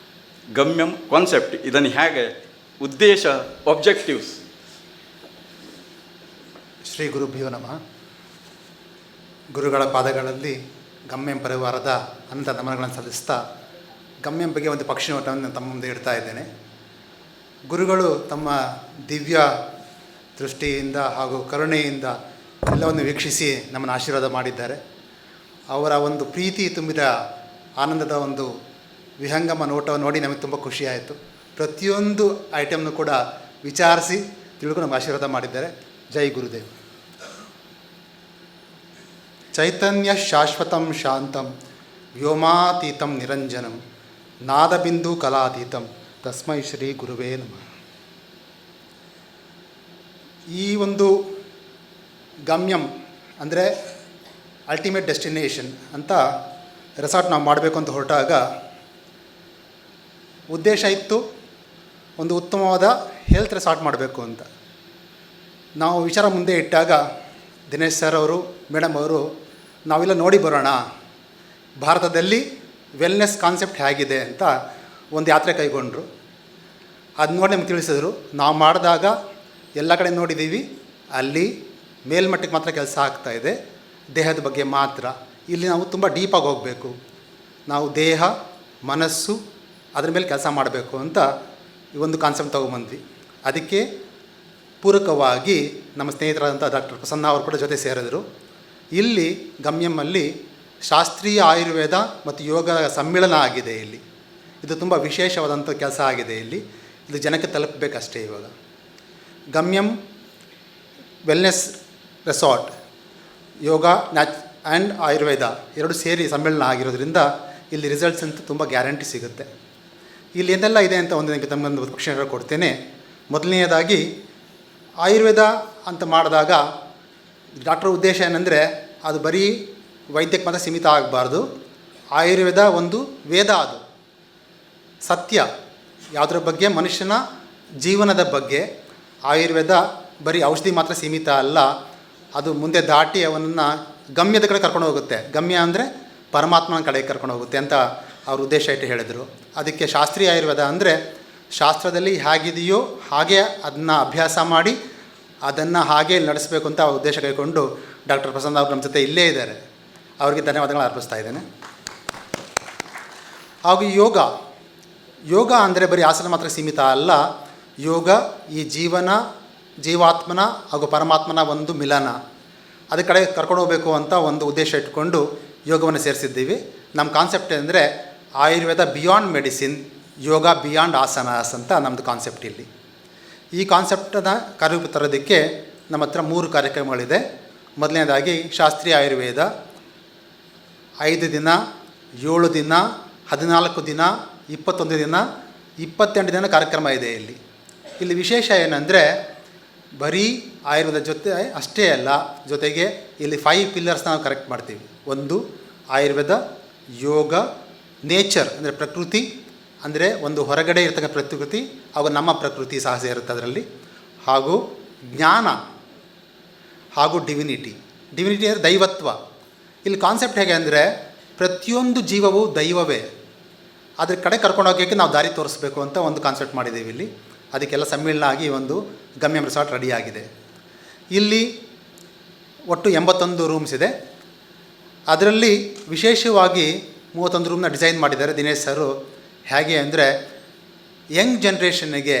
ಗಮ್ಯಂ ಕಾನ್ಸೆಪ್ಟ್ ಇದನ್ನು ಹೇಗೆ, ಉದ್ದೇಶ, ಆಬ್ಜೆಕ್ಟಿವ್ಸ್. ಶ್ರೀ ಗುರುಭ್ಯೋ ನಮಃ. ಗುರುಗಳ ಪಾದಗಳಲ್ಲಿ ಗಮ್ಯಂ ಪರಿವಾರದ ಅನಂತ ನಮನಗಳನ್ನು ಸಲ್ಲಿಸ್ತಾ ಗಮ್ಯಂ ಬಗ್ಗೆ ಒಂದು ಪಕ್ಷಿ ನೋಟವನ್ನು ತಮ್ಮ ಮುಂದೆ ಇಡ್ತಾ ಇದ್ದೇನೆ. ಗುರುಗಳು ತಮ್ಮ ದಿವ್ಯ ದೃಷ್ಟಿಯಿಂದ ಹಾಗೂ ಕರುಣೆಯಿಂದ ಎಲ್ಲವನ್ನು ವೀಕ್ಷಿಸಿ ನಮ್ಮನ್ನು ಆಶೀರ್ವಾದ ಮಾಡಿದ್ದಾರೆ. ಅವರ ಒಂದು ಪ್ರೀತಿ ತುಂಬಿದ ಆನಂದದ ಒಂದು ವಿಹಂಗಮ ನೋಟವನ್ನು ನೋಡಿ ನಮಗೆ ತುಂಬ ಖುಷಿಯಾಯಿತು. ಪ್ರತಿಯೊಂದು ಐಟಮ್ನು ಕೂಡ ವಿಚಾರಿಸಿ ತಿಳ್ಕೊಂಡು ನಮ್ಗೆ ಆಶೀರ್ವಾದ ಮಾಡಿದ್ದಾರೆ. ಜೈ ಗುರುದೇವ್. ಚೈತನ್ಯ ಶಾಶ್ವತಂ ಶಾಂತಂ ವ್ಯೋಮಾತೀತಂ ನಿರಂಜನಂ ನಾದಬಿಂದು ಕಲಾತೀತಂ ತಸ್ಮೈ ಶ್ರೀ ಗುರುವೇ ನಮಃ. ಈ ಒಂದು ಗಮ್ಯಂ ಅಂದರೆ ಅಲ್ಟಿಮೇಟ್ ಡೆಸ್ಟಿನೇಷನ್ ಅಂತ ರೆಸಾರ್ಟ್ ನಾವು ಮಾಡಬೇಕು ಅಂತ ಹೊರಟಾಗ ಉದ್ದೇಶ ಇತ್ತು ಒಂದು ಉತ್ತಮವಾದ ಹೆಲ್ತ್ ರೆಸಾರ್ಟ್ ಮಾಡಬೇಕು ಅಂತ. ನಾವು ವಿಚಾರ ಮುಂದೆ ಇಟ್ಟಾಗ ದಿನೇಶ್ ಸರ್ ಅವರು, ಮೇಡಮ್ ಅವರು, ನಾವೆಲ್ಲ ನೋಡಿ ಬರೋಣ, ಭಾರತದಲ್ಲಿ ವೆಲ್ನೆಸ್ ಕಾನ್ಸೆಪ್ಟ್ ಹೇಗಿದೆ ಅಂತ ಒಂದು ಯಾತ್ರೆ ಕೈಗೊಂಡರು. ಅದು ನೋಡಿ ನಮ್ಗೆ ತಿಳಿಸಿದ್ರು. ನಾವು ಮಾಡಿದಾಗ ಎಲ್ಲ ಕಡೆ ನೋಡಿದ್ದೀವಿ, ಅಲ್ಲಿ ಮೇಲ್ಮಟ್ಟಕ್ಕೆ ಮಾತ್ರ ಕೆಲಸ ಆಗ್ತಾಯಿದೆ, ದೇಹದ ಬಗ್ಗೆ ಮಾತ್ರ. ಇಲ್ಲಿ ನಾವು ತುಂಬ ಡೀಪಾಗಿ ಹೋಗಬೇಕು, ನಾವು ದೇಹ ಮನಸ್ಸು ಅದ್ರ ಮೇಲೆ ಕೆಲಸ ಮಾಡಬೇಕು ಅಂತ ಈ ಒಂದು ಕಾನ್ಸೆಪ್ಟ್ ತೊಗೊಂಬಂದ್ವಿ. ಅದಕ್ಕೆ ಪೂರಕವಾಗಿ ನಮ್ಮ ಸ್ನೇಹಿತರಾದಂಥ ಡಾಕ್ಟರ್ ಪ್ರಸನ್ನ ಅವರು ಕೂಡ ಜೊತೆ ಸೇರಿದರು. ಇಲ್ಲಿ ಗಮ್ಯಮ್ಮಲ್ಲಿ ಶಾಸ್ತ್ರೀಯ ಆಯುರ್ವೇದ ಮತ್ತು ಯೋಗ ಸಮ್ಮಿಳನ ಆಗಿದೆ ಇಲ್ಲಿ. ಇದು ತುಂಬ ವಿಶೇಷವಾದಂಥ ಕೆಲಸ ಆಗಿದೆ ಇಲ್ಲಿ. ಇದು ಜನಕ್ಕೆ ತಲುಪಬೇಕಷ್ಟೇ. ಇವಾಗ ಗಮ್ಯಂ ವೆಲ್ನೆಸ್ ರೆಸಾರ್ಟ್ ಯೋಗ ನ್ಯಾಚ್ ಆ್ಯಂಡ್ ಆಯುರ್ವೇದ ಎರಡು ಸೇರಿ ಸಮ್ಮೇಳನ ಆಗಿರೋದ್ರಿಂದ ಇಲ್ಲಿ ರಿಸಲ್ಟ್ಸ್ ಅಂತೂ ತುಂಬ ಗ್ಯಾರಂಟಿ ಸಿಗುತ್ತೆ. ಇಲ್ಲಿ ಏನೆಲ್ಲ ಇದೆ ಅಂತ ಒಂದು ನಿಮಗೆ ತಮಗೊಂದು ಪ್ರಶ್ನೆ ಕೊಡ್ತೇನೆ. ಮೊದಲನೆಯದಾಗಿ ಆಯುರ್ವೇದ ಅಂತ ಮಾಡಿದಾಗ ಡಾಕ್ಟರ್ ಉದ್ದೇಶ ಏನಂದರೆ ಅದು ಬರೀ ವೈದ್ಯಕ್ಕೆ ಮಾತ್ರ ಸೀಮಿತ ಆಗಬಾರ್ದು. ಆಯುರ್ವೇದ ಒಂದು ವೇದ, ಅದು ಸತ್ಯ. ಯಾವುದ್ರ ಬಗ್ಗೆ? ಮನುಷ್ಯನ ಜೀವನದ ಬಗ್ಗೆ. ಆಯುರ್ವೇದ ಬರೀ ಔಷಧಿ ಮಾತ್ರ ಸೀಮಿತ ಅಲ್ಲ, ಅದು ಮುಂದೆ ದಾಟಿ ಅವನನ್ನು ಗಮ್ಯದ ಕಡೆ ಕರ್ಕೊಂಡು ಹೋಗುತ್ತೆ. ಗಮ್ಯ ಅಂದರೆ ಪರಮಾತ್ಮನ ಕಡೆ ಕರ್ಕೊಂಡು ಹೋಗುತ್ತೆ ಅಂತ ಅವ್ರ ಉದ್ದೇಶ ಇಟ್ಟು ಹೇಳಿದರು. ಅದಕ್ಕೆ ಶಾಸ್ತ್ರೀಯ ಆಯುರ್ವೇದ ಅಂದರೆ ಶಾಸ್ತ್ರದಲ್ಲಿ ಹೇಗಿದೆಯೋ ಹಾಗೆ ಅದನ್ನು ಅಭ್ಯಾಸ ಮಾಡಿ ಅದನ್ನು ಹಾಗೆ ನಡೆಸಬೇಕು ಅಂತ ಅವ್ರ ಉದ್ದೇಶ ಕೈಗೊಂಡು ಡಾಕ್ಟರ್ ಪ್ರಸನ್ನ ಅವರು ನಮ್ಮ ಜೊತೆ ಇಲ್ಲೇ ಇದ್ದಾರೆ. ಅವರಿಗೆ ಧನ್ಯವಾದಗಳು ಅರ್ಪಿಸ್ತಾ ಇದ್ದೇನೆ. ಹಾಗೂ ಯೋಗ, ಯೋಗ ಅಂದರೆ ಬರೀ ಆಸನ ಮಾತ್ರ ಸೀಮಿತ ಅಲ್ಲ. ಯೋಗ ಈ ಜೀವನ, ಜೀವಾತ್ಮನ ಹಾಗೂ ಪರಮಾತ್ಮನ ಒಂದು ಮಿಲನ, ಅದ ಕಡೆ ಕರ್ಕೊಂಡು ಹೋಗಬೇಕು ಅಂತ ಒಂದು ಉದ್ದೇಶ ಇಟ್ಕೊಂಡು ಯೋಗವನ್ನು ಸೇರಿಸಿದ್ದೀವಿ. ನಮ್ಮ ಕಾನ್ಸೆಪ್ಟ್ ಅಂದರೆ Ayurveda beyond medicine, yoga beyond asanas ಅಂತ ನಮ್ಮದು ಕಾನ್ಸೆಪ್ಟ್ ಇಲ್ಲಿ. ಈ ಕಾನ್ಸೆಪ್ಟನ್ನು ಕಾರ್ಯರೂಪ ತರೋದಕ್ಕೆ ನಮ್ಮ ಹತ್ರ 3 ಕಾರ್ಯಕ್ರಮಗಳಿದೆ. ಮೊದಲನೇದಾಗಿ ಶಾಸ್ತ್ರೀಯ ಆಯುರ್ವೇದ 5 ದಿನ, 7 ದಿನ, 14 ದಿನ, 21 ದಿನ, 28 ದಿನ ಕಾರ್ಯಕ್ರಮ ಇದೆ ಇಲ್ಲಿ. ಇಲ್ಲಿ ವಿಶೇಷ ಏನಂದರೆ ಬರೀ ಆಯುರ್ವೇದ ಜೊತೆ ಅಷ್ಟೇ ಅಲ್ಲ, ಜೊತೆಗೆ ಇಲ್ಲಿ 5 ಪಿಲ್ಲರ್ಸ್ನ ನಾವು ಕರೆಕ್ಟ್ ಮಾಡ್ತೀವಿ. ಒಂದು ಆಯುರ್ವೇದ, ಯೋಗ, ನೇಚರ್ ಅಂದರೆ ಪ್ರಕೃತಿ, ಅಂದರೆ ಒಂದು ಹೊರಗಡೆ ಇರ್ತಕ್ಕ ಪ್ರಕೃತಿ ಹಾಗೂ ನಮ್ಮ ಪ್ರಕೃತಿ ಸಹ ಸೇರುತ್ತೆ ಅದರಲ್ಲಿ, ಹಾಗೂ ಜ್ಞಾನ ಹಾಗೂ ಡಿವಿನಿಟಿ. ಡಿವಿನಿಟಿ ಅಂದರೆ ದೈವತ್ವ. ಇಲ್ಲಿ ಕಾನ್ಸೆಪ್ಟ್ ಹೇಗೆ ಅಂದರೆ ಪ್ರತಿಯೊಂದು ಜೀವವೂ ದೈವವೇ, ಅದ್ರ ಕಡೆ ಕರ್ಕೊಂಡು ಹೋಗೋಕ್ಕೆ ನಾವು ದಾರಿ ತೋರಿಸ್ಬೇಕು ಅಂತ ಒಂದು ಕಾನ್ಸೆಪ್ಟ್ ಮಾಡಿದ್ದೀವಿ ಇಲ್ಲಿ. ಅದಕ್ಕೆಲ್ಲ ಸಮ್ಮಿಳನ ಆಗಿ ಒಂದು ಗಮ್ಯಂ ರೆಸಾರ್ಟ್ ರೆಡಿಯಾಗಿದೆ. ಇಲ್ಲಿ ಒಟ್ಟು 81 ರೂಮ್ಸ್ ಇದೆ. ಅದರಲ್ಲಿ ವಿಶೇಷವಾಗಿ 31 ರೂಮ್ನ ಡಿಸೈನ್ ಮಾಡಿದ್ದಾರೆ ದಿನೇಶ್ ಸರು. ಹೇಗೆ ಅಂದರೆ ಯಂಗ್ ಜನ್ರೇಷನ್ನಿಗೆ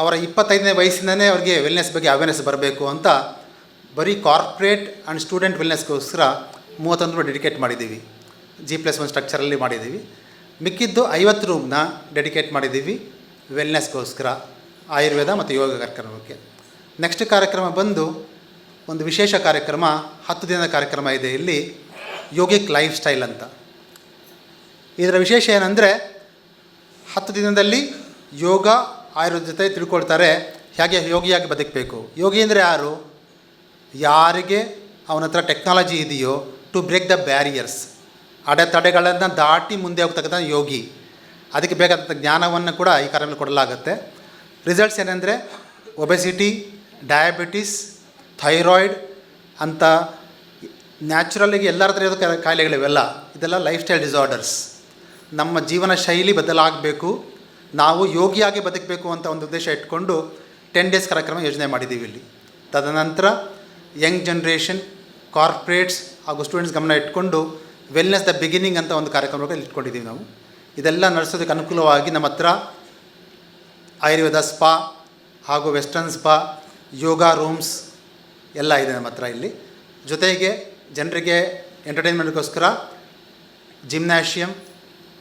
ಅವರ 25ನೇ ವಯಸ್ಸಿಂದನೇ ಅವ್ರಿಗೆ ವೆಲ್ನೆಸ್ ಬಗ್ಗೆ ಅವೇರ್ನೆಸ್ ಬರಬೇಕು ಅಂತ ಬರೀ ಕಾರ್ಪೊರೇಟ್ ಆ್ಯಂಡ್ ಸ್ಟೂಡೆಂಟ್ ವೆಲ್ನೆಸ್ಗೋಸ್ಕರ 31 ರೂಮ್ ಡೆಡಿಕೇಟ್ ಮಾಡಿದ್ದೀವಿ. G+1 ಸ್ಟ್ರಕ್ಚರಲ್ಲಿ ಮಾಡಿದ್ದೀವಿ. ಮಿಕ್ಕಿದ್ದು 50 ರೂಮ್ನ ಡೆಡಿಕೇಟ್ ಮಾಡಿದ್ದೀವಿ ವೆಲ್ನೆಸ್ಗೋಸ್ಕರ, ಆಯುರ್ವೇದ ಮತ್ತು ಯೋಗ ಕಾರ್ಯಕ್ರಮಕ್ಕೆ. ನೆಕ್ಸ್ಟ್ ಕಾರ್ಯಕ್ರಮ ಬಂದು ಒಂದು ವಿಶೇಷ ಕಾರ್ಯಕ್ರಮ, 10 ದಿನದ ಕಾರ್ಯಕ್ರಮ ಇದೆ ಇಲ್ಲಿ, ಯೋಗಿಕ್ ಲೈಫ್ ಸ್ಟೈಲ್ ಅಂತ. ಇದರ ವಿಶೇಷ ಏನಂದರೆ 10 ದಿನದಲ್ಲಿ ಯೋಗ ಆಯುರ್ವೇದ ಜೊತೆ ತಿಳ್ಕೊಳ್ತಾರೆ ಹೇಗೆ ಯೋಗಿಯಾಗಿ ಬದುಕಬೇಕು. ಯೋಗಿ ಅಂದರೆ ಯಾರು? ಯಾರಿಗೆ ಅವನ ಹತ್ರ ಟೆಕ್ನಾಲಜಿ ಇದೆಯೋ ಟು ಬ್ರೇಕ್ the barriers, ಅಡೆತಡೆಗಳನ್ನು ದಾಟಿ ಮುಂದೆ ಹೋಗ್ತಕ್ಕಂಥ ಯೋಗಿ. ಅದಕ್ಕೆ ಬೇಕಾದಂಥ ಜ್ಞಾನವನ್ನು ಕೂಡ ಈ ಕಾರ್ಯಕ್ರಮದಲ್ಲಿ ಕೊಡಲಾಗುತ್ತೆ. ರಿಸಲ್ಟ್ಸ್ ಏನಂದರೆ ಒಬೆಸಿಟಿ, ಡಯಾಬಿಟಿಸ್, ಥೈರಾಯ್ಡ್ ಅಂತ ನ್ಯಾಚುರಲಾಗಿ ಎಲ್ಲರ ಹತ್ರ ಇರೋ ಕಾಯಿಲೆಗಳಿವೆಲ್ಲ, ಇದೆಲ್ಲ ಲೈಫ್ ಸ್ಟೈಲ್ ಡಿಸಾರ್ಡರ್ಸ್. ನಮ್ಮ ಜೀವನ ಶೈಲಿ ಬದಲಾಗಬೇಕು, ನಾವು ಯೋಗಿಯಾಗಿ ಬದುಕಬೇಕು ಅಂತ ಒಂದು ಉದ್ದೇಶ ಇಟ್ಕೊಂಡು 10 ಡೇಸ್ ಕಾರ್ಯಕ್ರಮ ಯೋಜನೆ ಮಾಡಿದ್ದೀವಿ ಇಲ್ಲಿ. ತದನಂತರ ಯಂಗ್ ಜನ್ರೇಷನ್, ಕಾರ್ಪೊರೇಟ್ಸ್ ಹಾಗೂ ಸ್ಟೂಡೆಂಟ್ಸ್ ಗಮನ ಇಟ್ಕೊಂಡು ವೆಲ್ನೆಸ್ the beginning ಅಂತ ಒಂದು ಕಾರ್ಯಕ್ರಮ ಇಟ್ಕೊಂಡಿದ್ದೀವಿ ನಾವು. ಇದೆಲ್ಲ ನಡೆಸೋದಕ್ಕೆ ಅನುಕೂಲವಾಗಿ ನಮ್ಮ ಹತ್ರ ಆಯುರ್ವೇದ ಸ್ಪಾ ಹಾಗೂ ವೆಸ್ಟರ್ನ್ ಸ್ಪಾ, ಯೋಗ ರೂಮ್ಸ್ ಎಲ್ಲ ಇದೆ ನಮ್ಮ ಹತ್ರ ಇಲ್ಲಿ. ಜೊತೆಗೆ ಜನರಿಗೆ ಎಂಟರ್ಟೈನ್ಮೆಂಟ್ಗೋಸ್ಕರ ಜಿಮ್ನಾಷಿಯಂ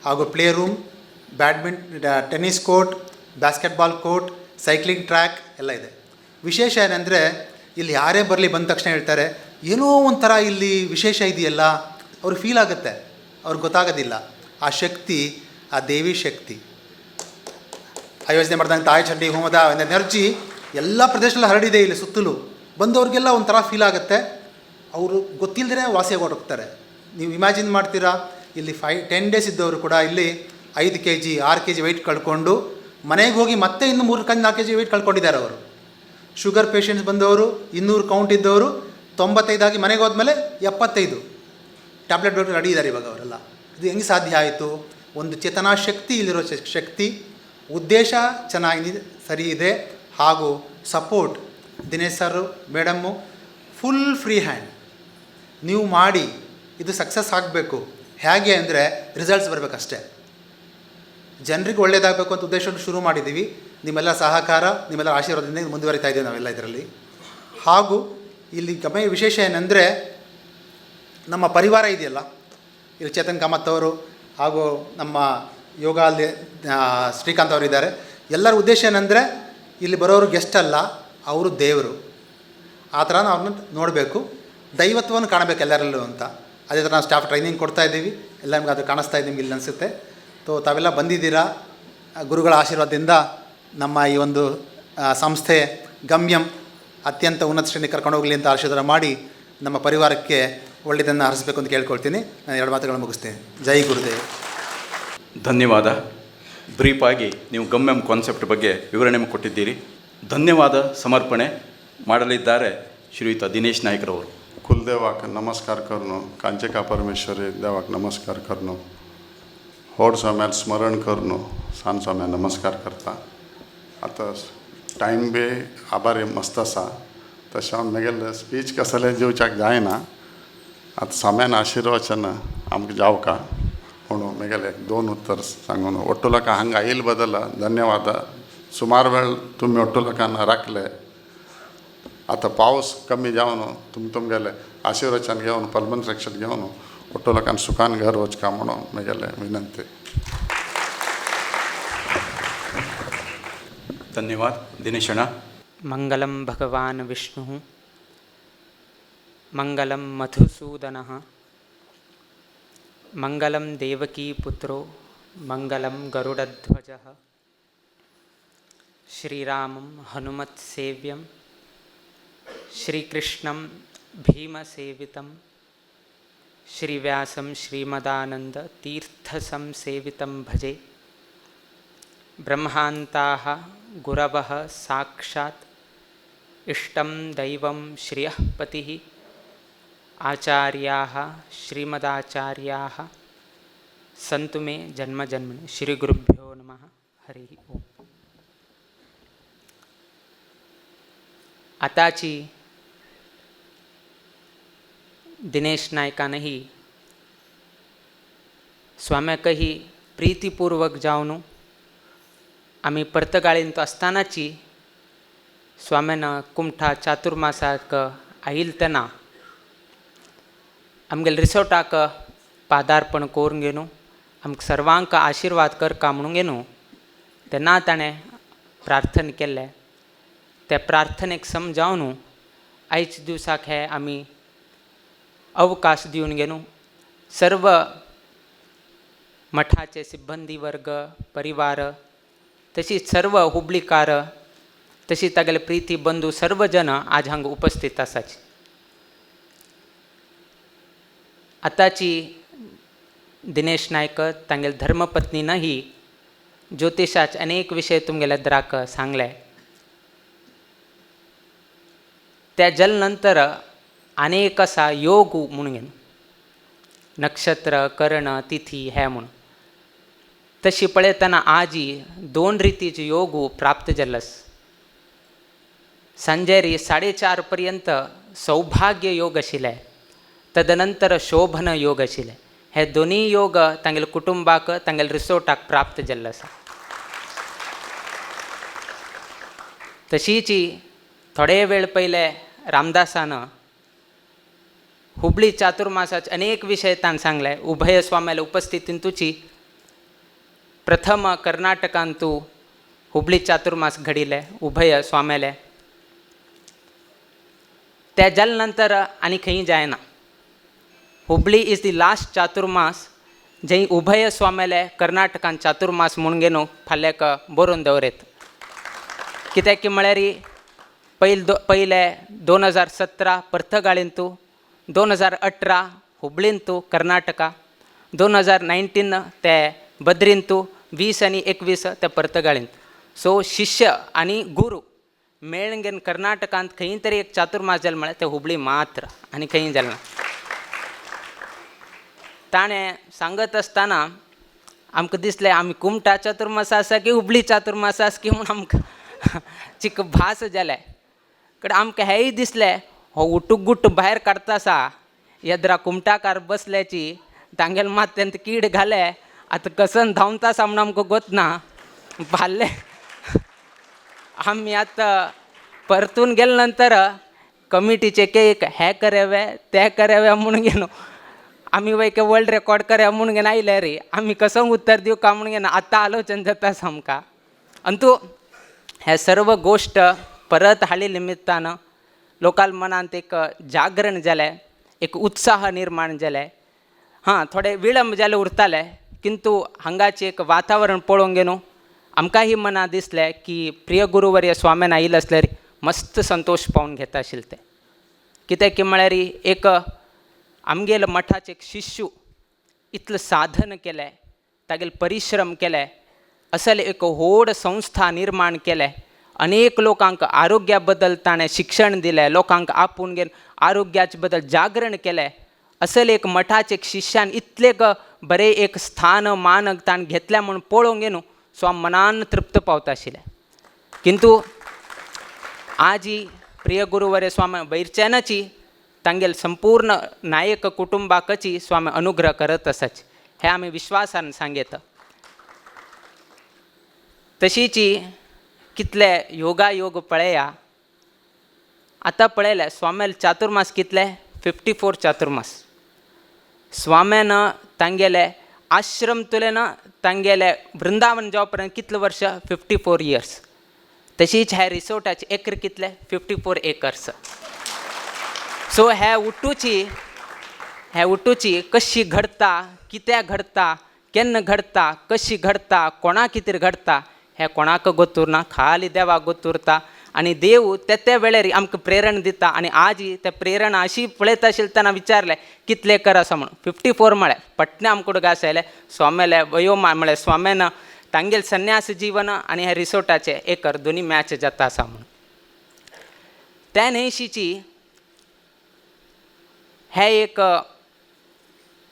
ಹಾಗೂ play room, tennis court, basketball court, cycling track ಎಲ್ಲ ಇದೆ. ವಿಶೇಷ ಏನಂದರೆ ಇಲ್ಲಿ ಯಾರೇ ಬರಲಿ ಬಂದ ತಕ್ಷಣ ಹೇಳ್ತಾರೆ ಏನೋ ಒಂಥರ ಇಲ್ಲಿ ವಿಶೇಷ ಇದೆಯಲ್ಲ, ಅವ್ರಿಗೆ ಫೀಲ್ ಆಗುತ್ತೆ, ಅವ್ರಿಗೆ ಗೊತ್ತಾಗೋದಿಲ್ಲ. ಆ ಶಕ್ತಿ, ಆ ದೇವಿ ಶಕ್ತಿ. ಆಯೋಜನೆ ಮಾಡಿದಂಥ ತಾಯಿ ಚಂಡಿ ಹೋಮದ ಒಂದು ಎನರ್ಜಿ ಎಲ್ಲ ಪ್ರದೇಶದಲ್ಲೂ ಹರಡಿದೆ. ಇಲ್ಲಿ ಸುತ್ತಲೂ ಬಂದವ್ರಿಗೆಲ್ಲ ಒಂಥರ ಫೀಲ್ ಆಗುತ್ತೆ, ಅವರು ಗೊತ್ತಿಲ್ಲದೇ ವಾಸಿಯಾಗಿ ಹೊರಟೋಗ್ತಾರೆ. ನೀವು ಇಮ್ಯಾಜಿನ್ ಮಾಡ್ತೀರಾ, ಇಲ್ಲಿ 5-10 ಡೇಸ್ ಇದ್ದವರು ಕೂಡ ಇಲ್ಲಿ 5 kg 6 kg weight ಕಳ್ಕೊಂಡು ಮನೆಗೆ ಹೋಗಿ ಮತ್ತೆ ಇನ್ನು 3-4 kg weight ಕಳ್ಕೊಂಡಿದ್ದಾರೆ ಅವರು. ಶುಗರ್ ಪೇಷೆಂಟ್ಸ್ ಬಂದವರು 200 ಕೌಂಟ್ ಇದ್ದವರು 95 ಆಗಿ ಮನೆಗೆ ಹೋದ್ಮೇಲೆ 75 ಟ್ಯಾಬ್ಲೆಟ್ ಬೇಕು ರೆಡಿ ಇದ್ದಾರೆ ಇವಾಗ ಅವರೆಲ್ಲ. ಇದು ಹೆಂಗೆ ಸಾಧ್ಯ ಆಯಿತು? ಒಂದು ಚೇತನಾಶಕ್ತಿ, ಇಲ್ಲಿರೋ ಶಕ್ತಿ, ಉದ್ದೇಶ ಚೆನ್ನಾಗಿ ಸರಿ ಇದೆ, ಹಾಗೂ support Dinesh sir madam full free hand. ನೀವು ಮಾಡಿ ಇದು ಸಕ್ಸಸ್ ಆಗಬೇಕು. ಹೇಗೆ ಅಂದರೆ ರಿಸಲ್ಟ್ಸ್ ಬರಬೇಕಷ್ಟೆ, ಜನರಿಗೆ ಒಳ್ಳೆಯದಾಗಬೇಕು ಅಂತ ಉದ್ದೇಶವನ್ನು ಶುರು ಮಾಡಿದ್ದೀವಿ. ನಿಮ್ಮೆಲ್ಲ ಸಹಕಾರ, ನಿಮ್ಮೆಲ್ಲ ಆಶೀರ್ವಾದದಿಂದ ಮುಂದುವರಿತಾ ಇದ್ದೀವಿ ನಾವೆಲ್ಲ ಇದರಲ್ಲಿ. ಹಾಗೂ ಇಲ್ಲಿ ಗಮನ ವಿಶೇಷ ಏನಂದರೆ ನಮ್ಮ ಪರಿವಾರ ಇದೆಯಲ್ಲ, ಇಲ್ಲಿ ಚೇತನ್ ಕಾಮತ್ ಅವರು ಹಾಗೂ ನಮ್ಮ ಯೋಗ ಅಲ್ಲಿ ಶ್ರೀಕಾಂತ್ ಅವರು ಇದ್ದಾರೆ. ಎಲ್ಲರ ಉದ್ದೇಶ ಏನಂದರೆ ಇಲ್ಲಿ ಬರೋರು ಗೆಸ್ಟ್ ಅಲ್ಲ, ಅವರು ದೇವರು. ಆ ಥರ ನಾವು ಅವ್ರನ್ನ ನೋಡಬೇಕು, ದೈವತ್ವವನ್ನು ಕಾಣಬೇಕು ಎಲ್ಲರಲ್ಲೂ ಅಂತ. ಅದೇ ಥರ ನಾವು ಸ್ಟಾಫ್ ಟ್ರೈನಿಂಗ್ ಕೊಡ್ತಾಯಿದ್ದೀವಿ, ಎಲ್ಲ ನಿಮ್ಗೆ ಅದು ಕಾಣಿಸ್ತಾ ಇದೆ ನಿಮ್ಗೆ ಇಲ್ಲಿ ಅನಿಸುತ್ತೆ. ತಾವೆಲ್ಲ ಬಂದಿದ್ದೀರಾ, ಗುರುಗಳ ಆಶೀರ್ವಾದದಿಂದ ನಮ್ಮ ಈ ಒಂದು ಸಂಸ್ಥೆ ಗಮ್ಯಂ ಅತ್ಯಂತ ಉನ್ನತ ಶ್ರೇಣಿ ಕರ್ಕೊಂಡು ಹೋಗಲಿ ಅಂತ ಆಶೀರ್ವಾದ ಮಾಡಿ ನಮ್ಮ ಪರಿವಾರಕ್ಕೆ ಒಳ್ಳೆಯದನ್ನು ಹರಿಸ್ಬೇಕು ಅಂತ ಕೇಳ್ಕೊಳ್ತೀನಿ. ನಾನು 2 ಮಾತುಗಳನ್ನು ಮುಗಿಸ್ತೀನಿ. ಜೈ ಗುರುದೇವ್. ಧನ್ಯವಾದ. ಬ್ರೀಫಾಗಿ ನೀವು ಗಮ್ಯಂ ಕಾನ್ಸೆಪ್ಟ್ ಬಗ್ಗೆ ವಿವರಣೆ ಕೊಟ್ಟಿದ್ದೀರಿ. ಧನ್ಯವಾದ ಸಮರ್ಪಣೆ ಮಾಡಲಿದ್ದಾರೆ ಶ್ರೀಯುತ ದಿನೇಶ್ ನಾಯ್ಕರವರು. ಕುಲದೇವಾಕ ನಮಸ್ಕಾರ करनो, कांचेका परमेश्वरी देवाक नमस्कार करनो, होड स्वाम्याक स्मरण करनो, सान स्वाम्याक नमस्कार करता. आतां टायम बी आभार मस्त आसा, तशें हांव म्हगेलें स्पीच कसलें दिवच्याक जायना. आतां स्वाम्यान आशिर्वचन आमकां जावका म्हणून म्हगेलें 2 उत्तर सांगून ಒಟ್ಟು लोकां हांगा आयिल्ले बदल धन्यवाद. सुमार वेळ तुमी ಒಟ್ಟು लोकांना राखले. आतां पावस कमी जावन तुम तुमगेले आशिर्वचन घेवन पल्मन रक्षण घेवन ಒಟ್ಟು लोकांक सुखान घर वचका म्हणून म्हगेलें विनंती. ಧನ್ಯವಾದ ದಿನೇಶಣ್ಣ. ಮಂಗಲಂ ಭಗವಾನ್ ವಿಷ್ಣು ಮಂಗಲಂ ಮಧುಸೂದನಃ ಮಂಗಲಂ ದೇವಕೀ ಪುತ್ರೋ ಮಂಗಲಂ ಗರುಡಧ್ವಜಃ ಶ್ರೀರಾಮಂ ಹನುಮತ್ ಸೇವ್ಯಂ ಶ್ರೀಕೃಷ್ಣಂ ಭೀಮಸೇವಿತಂ ಶ್ರೀವ್ಯಾಸಂ ಶ್ರೀಮದಾನಂದ ತೀರ್ಥಸಂಸೇವಿತಂ ಭಜೆ. ಬ್ರಹ್ಮಾಂತಾಃ ಗುರವಃ ಸಾಕ್ಷಾತ್ ಇಷ್ಟಂ ದೈವಂ ಶ್ರಿಯಃ ಪತಿಃ ಆಚಾರ್ಯಾಃ ಶ್ರೀಮದಾಚಾರ್ಯಾಃ ಸಂತು ಮೇ ಜನ್ಮ ಜನ್ಮನಿ. ಶ್ರೀ ಗುರುಭ್ಯೋ ನಮಃ. ಹರಿ ಓಂ. आताची दिनेश नायकानही स्वाम्याकही प्रीतिपूर्वक जावन आमी पर्तगाळींत आसतनाची स्वाम्यान कुमठा चातुर्मासाक आयल तेन्ना आमगेले रिसोर्टाक पादार्पण करून घेवन आमकां सर्वांक आशिर्वाद करका म्हणून घेवन तेन्ना ताणें प्रार्थना केल्लें. त्या प्रार्थनेक समजावन आयज दिवसाक हे आमी अवकाश दिवन घेवन सर्व मठाचे सिब्बंदी वर्ग परिवार तशीच सर्व हुबळीकार तशी तागेले प्रिती बंधू सर्व जन आज हांगा उपस्थित आसाची. आतांची दिनेश नायक तांगेले धर्मपत्नीनही ज्योतिषाचे अनेक विशय तुमगेल्या द्राक सांगले. त्या जल नंतर अनेक असा योग म्हणून घेवन नक्षत्र कर्ण तिथी हे म्हूण तशी पळयतना आजी 2 रितीचे योग प्राप्त जाल्लो. सांजेरी 4:30 पर्यंत सौभाग्य योग आशिल्ले, तदनंतर शोभन योग आशिल्ले. हे दोनूय योग तांगेले कुटुंबाक तांगेले रिसोर्टाक प्राप्त जाल्लो आसा. तशीच थोडे वेळ पयले रामदासान हुबळी चातुर्मासाचे अनेक विशय ताणें सांगले. उभय स्वाम्याले उपस्थितीन तुची प्रथम कर्नाटकांतू हुबळी चातुर्मास घडिल्ले उभय स्वाम्याले ते जाले नंतर आनी खंय जायना. Hubli is the last Chaturmas जंय उभय स्वाम्याले कर्नाटकान चातुर्मास म्हूण घेवन फाल्याक बरोवन दवरेत. कित्याक की म्हळ्यार पयले 2017 पर्तगाळींतू, 2018 हुबळींतू कर्नाटका, 2019 ते बद्रींतू, 20 आनी 21 ते पर्तगाळींत. सो शिष्य आनी गुरू मेळून घेवन कर्नाटकांत खंय तरी एक चातुर्मास जालें म्हळ्यार ते हुबळी मात्र आनी खंय जालें ना. ताणें सांगत आसतना आमकां दिसलें आमी कुमटा चातुर्मास आसा की हुबळी चातुर्मास आसा की म्हूण आमकां चिक भास जालें. कडेन आमकां हेंय दिसलें हो उटुगुट भायर काडटा आसा येद्रा कुमटाकार बसल्याची तांगेले माथ्यांत कीड घाले आतां कसन धांवता आसा म्हूण आमकां गोत ना. भाल्ले आमी आतां परतून गेले नंतर कमिटीचे केक हें करेवे तें करेवे म्हूण घेवन आमी वय वर्ल्ड रेकॉर्ड करे म्हूण घेवन आयले रे आमी कसो उत्तर दिवं काय म्हूण घेवन आतां आलोचन जाता आसा आमकां. अंतू हे सर्व गोश्ट परत हाडली निमित्तान लोकाल मनांत एक जागरण जालें, एक उत्साह निर्माण जालें. हां थोडे विळंब जाले उरताले किंतु हांगाचें एक वातावरण पळोवंक न्हू आमकांय मनां दिसलें की प्रिय गुरुवर्य स्वाम्यान आयिल्ले आसल्यार मस्त संतोश पावून घेता आशिल्ले ते. कित्याक की म्हळ्यार एक आमगेले मठाचे एक शिश्य इतलें साधन केलें, तागेले परिश्रम केले, असले एक व्हड संस्था निर्माण केले, अनेक लोकांक आरोग्या बद्दल ताणें शिक्षण दिलें, लोकांक आपोवन घेवन आरोग्याचे बद्दल जागरण केलें. असले एक मठाचे एक शिश्यान इतलें बरें एक स्थान मान ताणें घेतलें म्हूण पळोवंक न्हू सो हांव मनान तृप्त पावता आशिल्लें. किंतु आजी प्रिय गुरुवर्य स्वामी वैरच्यानाची तांगेले संपूर्ण नायक कुटुंबाकची स्वामी अनुग्रह करत आसाची हें आमी विश्वासान सांगयता. तशीची कितले योगायोग पळया आतां पळयलें स्वाम्याले चातुर्मास कितले 54 चातुर्मास. स्वाम्यान तांगेले आश्रम तुलें तांगेले वृंदावन जावं पर्यंत कितले वर्ष 54 इयर्स. तशीच ह्या रिसोर्टाचे एकर कितले 54 एकर्स. सो ह्या उटूची कशी घडता, कित्याक घडता, केन्ना घडता, कशी घडता, कोणा कितें घडता हें कोणाक गोतुरना, खाली देवाक गोतुरता आनी देव ते त्या वेळार आमकां प्रेरणा दिता. आनी आज ते प्रेरणा अशी पळयता आशिल्ले तेन्ना विचारलें कितले एकर आसा म्हणून 54 म्हळें. पटणे आमकां घास आयले स्वाम्याले वयोमान म्हळ्यार स्वाम्यान तांगेले संन्यास जीवन आनी ह्या रिसोर्टाचे एकर दोनी मॅच जाता आसा म्हणून. त्या न्हंयशीची हें एक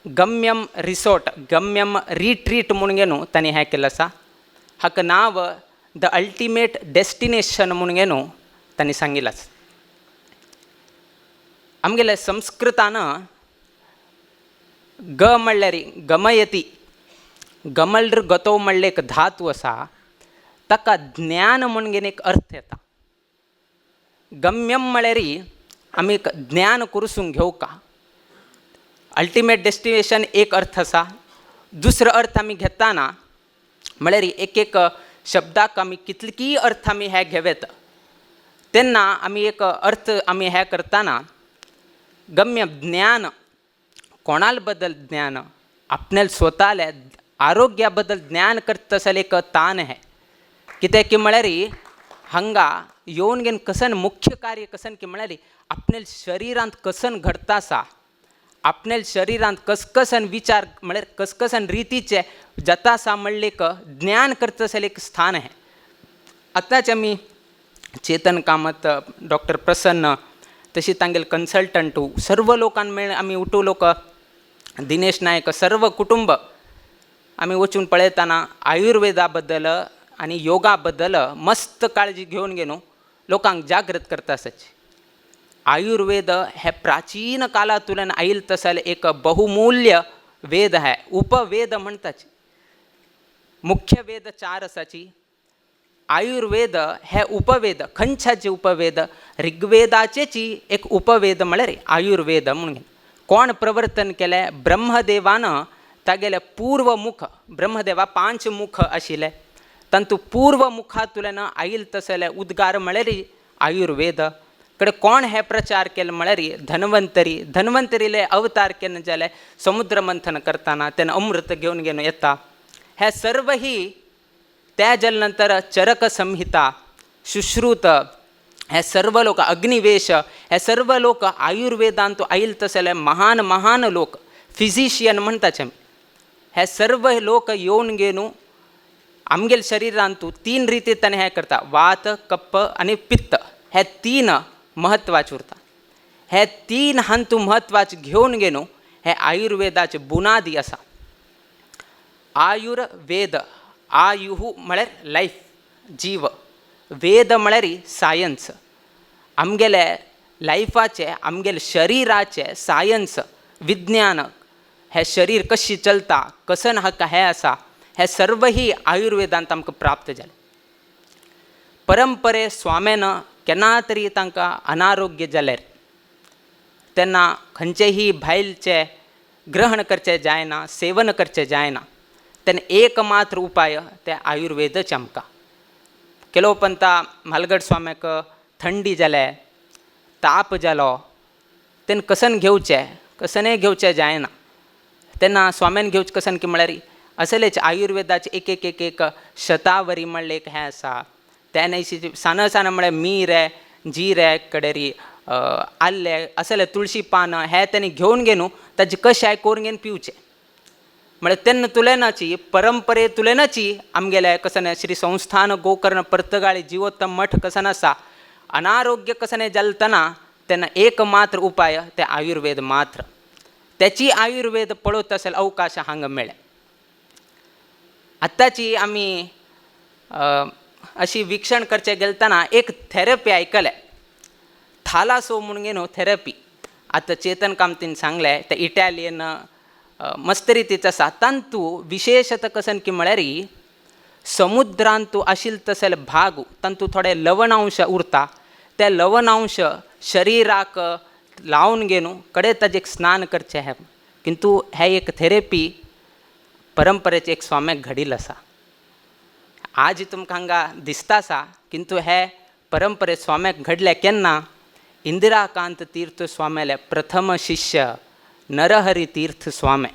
गम्यम रिसोर्ट गम्यम रिट्रीट म्हूण घेवन तांणी हें केल्लें आसा. हाका नांव the ultimate destination म्हूण घेवन तांणी सांगिल्लें आसा. आमगेल्या संस्कृतान ग म्हणल्यार गमयती, गमल्र गतो म्हणलें एक धातू आसा ताका ज्ञान म्हूण घेवन एक अर्थ येता. गम्यम म्हळ्यार आमी एक ज्ञान कुरसून घेवका. अल्टिमेट डेस्टिनेशन एक अर्थ आसा. दुसरो अर्थ आमी घेताना म्हळ्यार एक एक शब्दाक आमी कितलीय अर्थ आमी हे घेवेत तेन्ना आमी एक अर्थ आमी हे करतना गम्य ज्ञान कोणाल बद्दल ज्ञान आपणाले स्वताले आरोग्या बद्दल ज्ञान करता जाल्यार एक तान हें. कित्याक की म्हळ्यार हांगा येवन घेवन कसन मुख्य कार्य कसन की म्हळ्यार आपणाले शरिरांत कसन घडता आसा, आपणाले शरिरांत कसकसन विचार म्हळ्यार कसकसन रितीचे जाता आसा म्हणलें एक ज्ञान करता जाल्यार एक स्थान हें. आतांच आमी चेतन कामत, डॉक्टर प्रसन्न, तशी तांगेले कन्सल्टंटू सर्व लोकांक मेळ आमी उठू लोक दिनेश नायक सर्व कुटुंब आमी वचून पळयतना आयुर्वेदा बद्दल आनी योगा बद्दल मस्त काळजी घेवन घेवन लोकांक जागृत करता आसाची. आयुर्वेद हे प्राचीन काळांतल्यान आयिल्लें तसलें एक बहुमूल्य वेद आहे, उपवेद म्हणटाची. मुख्य वेद 4 आसाची. आयुर्वेद हे उपवेद खंयच्याचे उपवेद ऋग्वेदाचेची एक उपवेद म्हळ्यार आयुर्वेद म्हणून. कोण प्रवर्तन केलें? ब्रह्मदेवान तागेले पूर्वमुख, ब्रह्मदेवा 5 मुख आशिल्ले, तांतू पूर्व मुखांतल्यान आयल तसले उद्गार म्हळ्यार आयुर्वेद कडे कोण हे प्रचार केले म्हळ्यार धन्वंतरी. धन्वंतरीले अवतार केन्ना जाले समुद्र मंथन करतना तेन्ना अमृत घेवन घेवन येता. हे सर्व ही त्या जाले नंतर चरक संहिता, सुश्रुत हे सर्व लोक, अग्निवेश हे सर्व लोक आयुर्वेदांत आयल तसले महान महान लोक, फिजिशियन म्हणटाचे आमी. हे सर्व लोक येवन घेवन आमगेले शरिरांतू तीन रिती ताणें हें करता, वात, कप्प आनी पित्त हे तीन म्हत्वाचे उरता. हे तीन हांतू म्हत्वाचे घेवन घेवन हे आयुर्वेदाचे बुनादी आसा. आयुर्वेद, आयुः म्हळ्यार लायफ, जीव, वेद म्हळ्यार सायन्स. आमगेले लायफाचें, आमगेले शरिराचें सायन्स, विज्ञान, हें शरीर कशें चलता, कसन हाका हें आसा, हें सर्वही आयुर्वेदांत आमकां प्राप्त जालें. परंपरे स्वाम्यान केन्ना तरी तांकां अनारोग्य जाल्यार तेन्ना खंयचेंही भायलचें ग्रहण करचें जायना, सेवन करचें जायना, तेन्ना एक मात्र उपाय ते आयुर्वेदच आमकां. केलो पंता म्हालगड स्वाम्याक थंडी जाले, ताप जालो, तेन्ना कसन घेवचें, कसनय घेवचें जायना. तेन्ना स्वाम्यान घेवचें कसन की म्हळ्यार असलेच आयुर्वेदाचे एक एक एक एक शतावरी म्हणलें एक हें आसा, त्या न्हय सान सान म्हळ्यार मीरे, जिरे कडेरी आल्ले असले तुळशी पान हें तेणी घेवन घेवन ताजे कशाय करून घेवन पिवचें. म्हळ्यार तेन्ना तुलेनाची परंपरे तुलेनाची आमगेले कसन श्री संस्थान गोकर्ण पर्तगाळी जिवोत्तम मठ कसन आसा, अनारोग्य कसने जालतना तेन्ना एक मात्र उपाय ते आयुर्वेद मात्र. त्याची आयुर्वेद पळोवत असेल अवकाश हांगा मेळ्ळे. आतांची आमी अशी विक्षण करचें गेलतना एक थेरपी आयकलें, थालासो म्हणून न्हू थेरपी. आतां चेतन कामतीन सांगलें ते इटालियन मस्त रितीचो आसा. तांतू विशेशत कसन की म्हळ्यार समुद्रांतू आशिल्ले तसले भाग तांतू थोडे लवणांश उरता, ते लवणांश शरिराक लावन घेवन कडे ताजें स्नान करचें हें. किंतु हें एक थेरपी परंपरेचें एक स्वाम्याक घडिल्लें आसा. आज तुमकां हांगा दिसता आसा, किंतु हे परंपरे स्वाम्याक घडले केन्ना इंदिराकांत तीर्थ स्वाम्याले प्रथम शिष्य नरहरी तीर्थ स्वामे.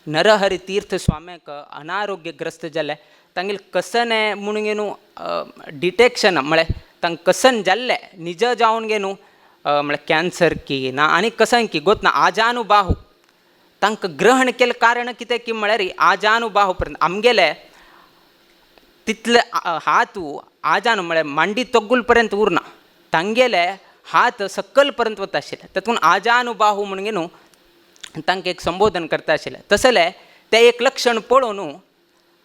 नरहरी तीर्थ स्वाम्याक अनारोग्यग्रस्त जालें, तांगेलें कसनें म्हणून न्हू डिटेक्शन म्हळ्यार तांकां कसन जाल्लें निज जावन गे न्हू म्हळ्यार कॅन्सर की ना आनी कसन की गोत ना आजानुबाहू तांकां ग्रहण केलें. कारण कितें की म्हळ्यार आजानुबाहू पर्यंत आमगेले तितले हात आजान म्हळ्यार मांडी तोगूल पर्यंत उरना, तांगेले हात सकल पर्यंत वता आशिल्ले. तातूंत आजानुबाहू म्हणून न्हू तांकां एक संबोधन करता आशिल्लें. तसलें तें एक लक्षण पळोवन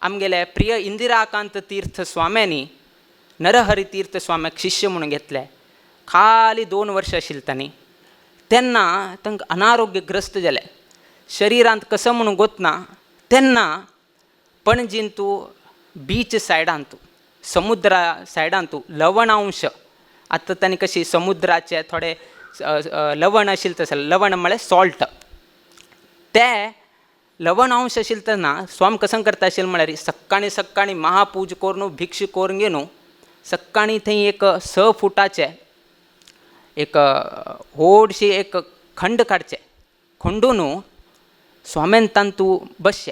आमगेले प्रिय इंदिराकांत तीर्थ स्वाम्यांनी नरहरी तीर्थ स्वाम्याक शिष्य म्हणून घेतले. खाली 2 वर्सां आशिल्लीं तांणी. तेन्ना तांकां अनारोग्यग्रस्त जालें, शरिरांत कसो म्हणून गोतना. तेन्ना पणजींतू बीच सायडांतू, समुद्रा सायडांतू लवणांश, आतां तांणी कशी समुद्राचे थोडे लवण आशिल्लें तशें, लवण म्हळ्यार सॉल्ट, ते लवणांश आशिल्लें तेन्ना स्वाम कसं करता आशिल्लें म्हळ्यार सकाळीं सकाळीं महापूज करून भिक्ष करून घेवन सकाळीं थंय एक 6 फुटाचें एक व्हडशी एक खंड काडचें, खंडून स्वाम्यान तांतू बसचें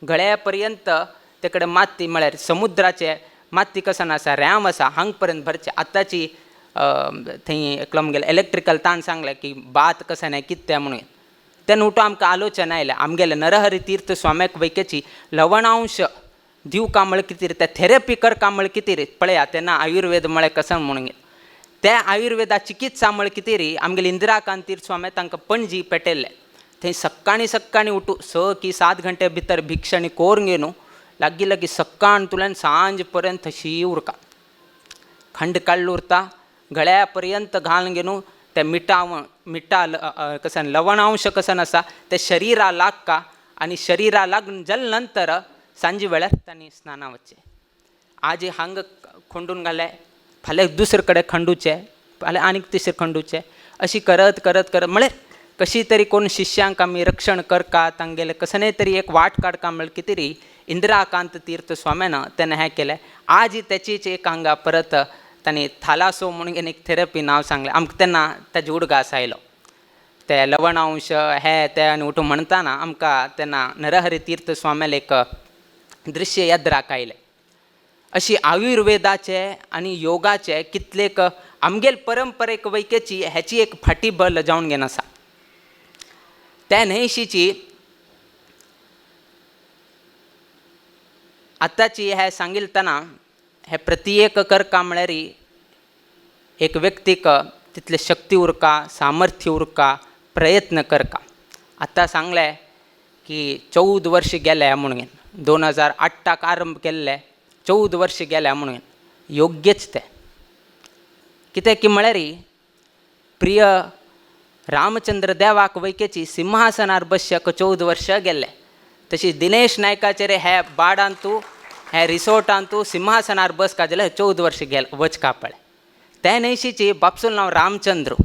गळ्या पर्यंत ते कडेन माती म्हळ्यार समुद्राचे माती कसन आसा, रॅम आसा, हांग पर्यंत भरचें. आतांची थंय एकलो आमगेले इलेक्ट्रिकल ताण सांगलें की बात कसन हें कितें तें म्हणून. तेन्ना उठो आमकां आलोचना आयल्या आमगेले नरहरी तीर्थ स्वाम्याक वैकेची लवणांश दिवका म्हळ्यार कितें रे, ते थेरपी करका म्हळ्यार कितें रे, पळया तेन्ना आयुर्वेद म्हळ्यार कसन म्हणून. त्या आयुर्वेदा चिकित्सा म्हळ्यार कितें रे, आमगेले इंदिराकांत तीर्थ स्वामी तांकां पणजी पेटयल्लें. थंय सकाळीं सकाळीं उठू 6 की 7 घंटे भितर भिक्षणी करून घेवन लागीं लागीं सकाळतल्यान सांज पर्यंत थशी उरका, खंड काडलो उरता, गळ्या पर्यंत घालून घेवन ते मिठाव मिठा कसन लवणांश कसन आसा ते शरिरा लागका आनी शरिरा लागून जाले नंतर सांजे वेळार तांणी स्नाना वचचें. आज हांगा खंडून घालें, फाल्यां दुसरे कडेन खंडुचें, फाल्यां आनीक तिसरे खंडुचें, अशी करत करत करत म्हळ्यार कशी तरी कोण शिष्यांक आमी रक्षण करका, तांगेलें कसनेय तरी एक वाट काडका म्हळ्यार कितें री इंदिराकांत तीर्थ स्वाम्यान तेन्ना हें केलें. आज तेचीच एक हांगा परत तांणी थालासो म्हणून एक थेरपी नांव सांगलें आमकां. तेन्ना ताजे उडगास आयलो ते लवणांश हे ते आनी उठून म्हणटाना आमकां तेन्ना नरहरी तीर्थ स्वाम्यालें एक दृश्य याद्राक आयलें. अशी आयुर्वेदाचे आनी योगाचे कितलेक आमगेल परंपरेक वैकेची हेची एक फाटी बल जावन घेन आसा. त्या न्हयशीची आतांची हें सांगिलतना हे प्रत्येक करका म्हळ्यार एक व्यक्तीक तितले शक्ती उरका, सामर्थ्य उरका, प्रयत्न करका. आतां सांगलें की 14 वर्ष गेले म्हणून 2008 आरंभ केल्ले 14 वर्ष गेले म्हणून योग्यच तें. कित्याक की म्हळ्यार प्रिय रामचंद्र देवाक वैकेची सिंहासनार बसच्याक 14 वर्ष गेल्ले. तशी दिनेश नायकाचेर हे बाडांतू हे रिसोर्टांतू सिंहासनार बसका जाल्यार 14 वर्ष गेल वचका पळय. ते न्हयशीची बापसूल नांव रामचंद्र,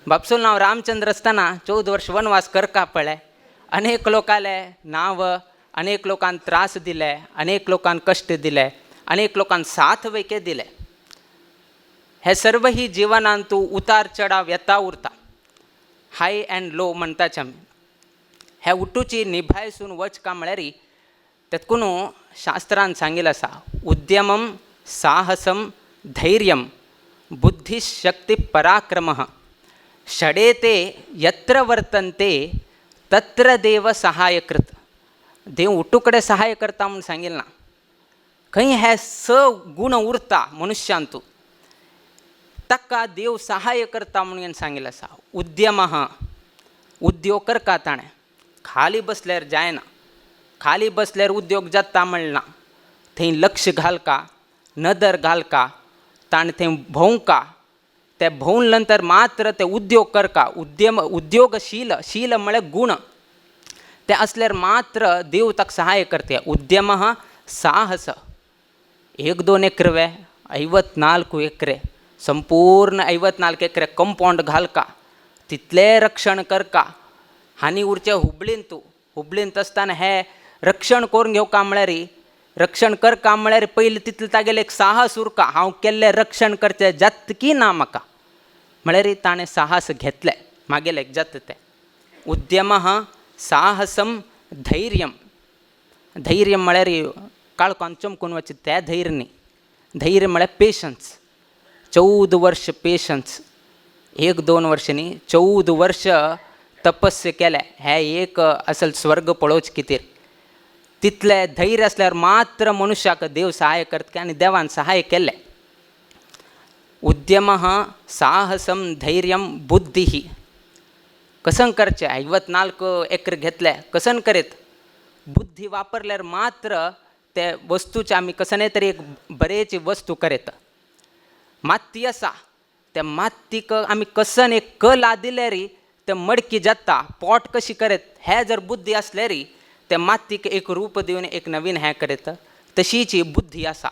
बापसूल नांव रामचंद्र आसतना 14 वर्ष वनवास करका पळय. अनेक लोकांले नांव, अनेक लोकांक त्रास दिले, अनेक लोकांक कश्ट दिले, अनेक लोकांक साथ वैके दिले. हे सर्व ही जिवनांतू उतार चढाव येता उरता, हाय अँड लो म्हणटाचे आमी. हे उठूची निभायसून वचका म्हळ्यार तेतकून शास्त्रान सांगिल्लें आसा, उद्यमम साहसम धैर्यम बुद्धिशक्ती पराक्रमः षडेते यत्र वर्तन्ते तत्र देव सहायकृत. देव उठू कडेन सहाय करता म्हूण सांगिल्लें ना, खंय हे स गुण उरता मनुष्यांतू ताका देव सहाय करता म्हणून सांगिल्लें आसा. उद्यमः उद्योग करका ताणें, खाली बसल्यार जायना, खाली बसल्यार उद्योग जाता म्हणना, थंय लक्ष घालका, नदर घालका, ताणें थंय भोंवका, ते भोंवन नंतर मात्र ते उद्योग करका. उद्यम उद्योगशील, शील म्हळ्यार गुण, ते आसल्यार मात्र देव ताका सहाय करता. उद्यमः साहस, 1-2 ಎಕರೆ 54 ಎಕರೆ संपूर्ण 54 ಎಕರೆ कंपावंड घालका, तितलें रक्षण करका. आनी उरचें हुबळींतू, हुबळींत आसतना हें रक्षण करून घेवका म्हळ्यार रक्षण करका म्हळ्यार पयलीं तितलें तागेलें एक साहस उरका, हांव केल्लें रक्षण करचें जाता की ना म्हाका म्हळ्यार ताणें साहस घेतलें मागेलें जाता तें. उद्यमः साहसम धैर्यम, धैर्य म्हळ्यार काळखान चमकून वचचें तें धैर्य न्ही, धैर्य म्हळ्यार पेशन्स. 14 वर्ष पेशन्स, 1-2 वर्ष न्ही, 14 वर्ष तपस्य केलें. हें एक असल स्वर्ग पळोवचें खातीर तितलें धैर्य आसल्यार मात्र मनुष्याक देव सहाय करता आनी देवान सहाय केल्लें. उद्यमः साहसम धैर्यम बुद्धिः, कसन करचें 54 एकर घेतलें कसन करीत बुद्धी वापरल्यार मात्र ते वस्तूचे आमी कसने तरी एक बरेची वस्तू करीत. माती आसा त्या मातीक आमी कसन एक कला दिल्यार ते मडकी जाता, पोट कशी करीत हे जर बुद्धी आसल्यार ते मातीक एक रूप दिवन एक नवीन हें करीत. तशीच ही बुद्धी आसा,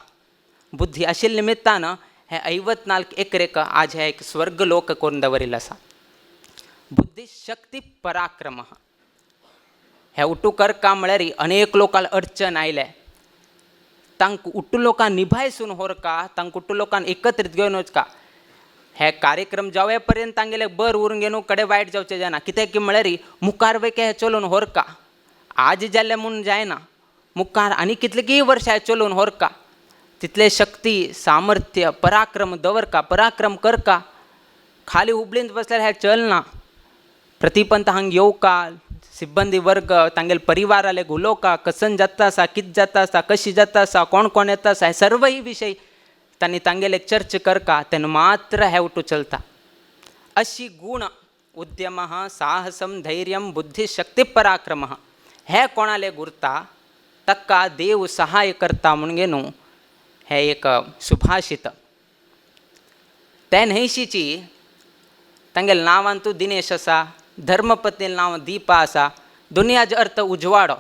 बुद्धी आशिल्ल्या निमित्तान हे 54 एकर आज हे एक स्वर्ग लोक करून दवरिल्लो आसा. बुद्धी शक्ती पराक्रम, हे उठू करका म्हळ्यार अनेक लोकांक अडचण आयले, तांकां उठू लोकांक निभायसून व्हरका, तांकां उठू लोकांक एकत्रीत घेवन वचका. हे कार्यक्रम जावे पर्यंत तांगेले बर उरून घेवन कडे वायट जावचें जायना, कित्याक की म्हळ्यार मुखार वयके हें चलोवन व्हरका, आज जाल्लें म्हूण जायना, मुखार आनी कितलीं वर्सां हें चलोवन व्हरका. तितले शक्ती सामर्थ्य पराक्रम दवरका, पराक्रम करका. खाली हुबळींत बसल्यार हें चलना. प्रतिपंत हांगा येवका, सिब्बंदी वर्ग तांगेले परिवाराले उलोवका, कसन जाता आसा, कितें जाता आसा, कशी जाता आसा, कोण कोण येता आसा, हे सर्वय विशय तांणी तांगेले चर्चा करका, तेन्ना मात्र हें उठू चलता. अशी गुण उद्यमः साहसम धैर्यम बुद्धिशक्ती पराक्रमः हे कोणाले गुरता ताका देव सहाय करता म्हणून न्हू हें एक सुभाषित. ते न्हयशीची तांगेले नांवान तूं दिनेश आसा, धर्मपत्नीलें नांव दीपा आसा, दुनियाचो अर्थ उजवाडो.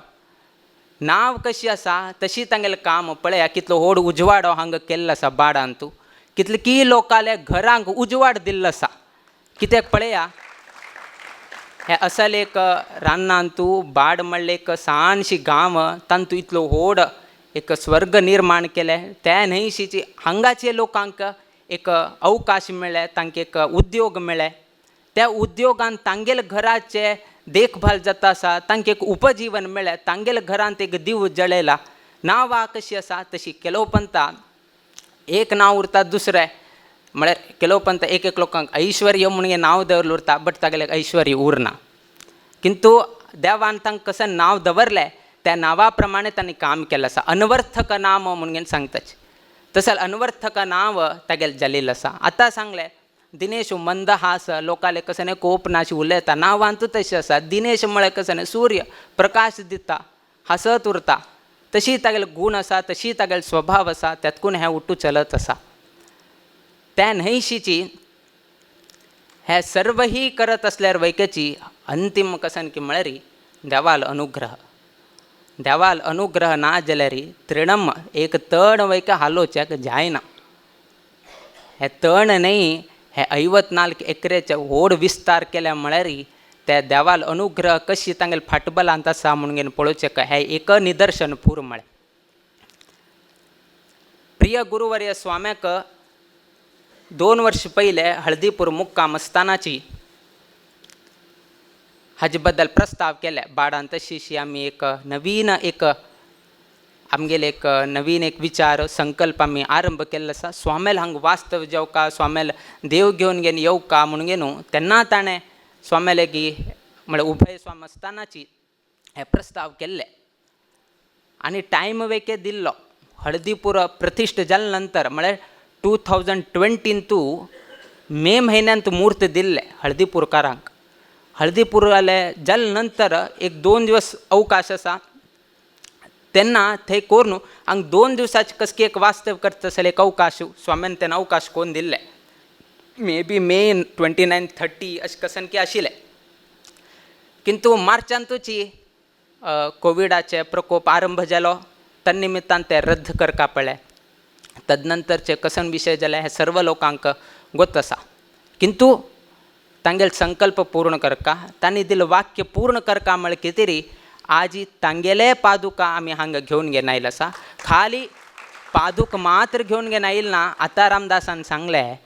नांव कशी आसा तशी तांगेलें काम पळया, कितलो व्हड उजवाडो हांगा केल्लो आसा बाडान तूं, कितले की लोकांल्या घरांक उजवाड दिल्लो आसा. कित्याक पळया हे असल एक रानांतू बाड म्हणलें एक ल्हानशी गांव तांतू इतलो व्हड एक स्वर्ग निर्माण केलें. त्या न्हंयशीची हांगाचे लोकांक एक अवकाश मेळ्ळे, तांकां एक उद्योग मेळ्ळे. त्या उद्योगान तांगेले घराचे देखभाल जाता आसा, तांकां एक उपजीवन मेळ्ळें, तांगेले घरांत एक दीव जळयला. नांवां कशी आसा तशी केलोवपंता एक नांव उरता, दुसरें म्हळ्यार केलोवपंत एक एक लोकांक ऐश्वर्य म्हणून नांव दवरलें उरता, बट तागेलें ऐश्वर्य उरना. किंतु देवान तांकां कशें नांव दवरलें त्या नांवा प्रमाणे तांणी काम केलें आसा. अनवर्थक नाम म्हणून सांगताच तशें अनवर्थक नांव तागेलें जालेलें आसा. आतां सांगलें दिनेश मंदहास लोकांले कशें न्ही कोप नाशी उलयता, नांवांतूच तशें आसा. दिनेश म्हळ्यार कशें न्ही सूर्य प्रकाश दिता, हांसत उरता, तशी तागेलो गूण आसा, तशी तागेलो स्वभाव आसा, त्यातकून हें उठू चलत आसा. त्या न्हंयशीची हे सर्वही करत असल्यार वैक्याची अंतीम कसन की म्हळ्यार देवाल अनुग्रह. देवाल अनुग्रह ना जाल्यार तृणम एक तण वैक्य हालोवच्याक जायना. हे तण न्हय हे 54 एकरेचे व्हड विस्तार केल्या म्हळ्यार त्या देवाल अनुग्रह कशी तांगेले फाटबलांत आसा म्हणून पळोवचें हें एक निदर्शन पूर म्हळें. प्रिय गुरुवर्य स्वाम्याक 2 वर्ष पयले हळदीपूर मुक्काम आसतानाची हाजे बद्दल प्रस्ताव केले. बाडान तशीशी आमी एक नवीन एक आमगेले एक नवीन एक विचार संकल्प आमी आरंभ केल्लो आसा. स्वामेल हांगा वास्तव जेवका, स्वामेल देव घेवन घेवन येवका म्हणून घेवन तेन्ना ताणें स्वामेले की म्हळ्यार उभय स्वाम आसतानाची हे प्रस्ताव केल्ले आनी टायम वेके दिल्लो. हळदीपूर प्रतिश्ठ जाले नंतर म्हळ्यार 2020 मे म्हयन्यांत मूर्त दिल्ले हळदीपूरकारांक. हळदीपूराले जाले नंतर एक 2 दिवस अवकाश आसा तेन्ना थंय करून हांगा 2 दिवसाचे कसकी एक वास्तव करता आसले एक अवकाश स्वाम्यान तेन्ना अवकाश कोन्न दिल्ले. मे बी मे 29 30 अशें कसन की आशिल्लें. किंतु मार्चांतूची कोविडाचे प्रकोप आरंभ जालो, तन्निमित्तान ते रद्द करपा पडलें. तदनंतरचे कसन विशय जाले हे सर्व लोकांक गोत आसा. किंतु तांगेले संकल्प पूर्ण करका, तांणी दिलें वाक्य पूर्ण करका म्हळ्यार कितें तरी आजी तांगेले पादुका आमी हांगा घेवन घेवन आयले आसा. खाली पादुक मात्र घेवन घेवन आयल ना. आतां रामदासान सांगलें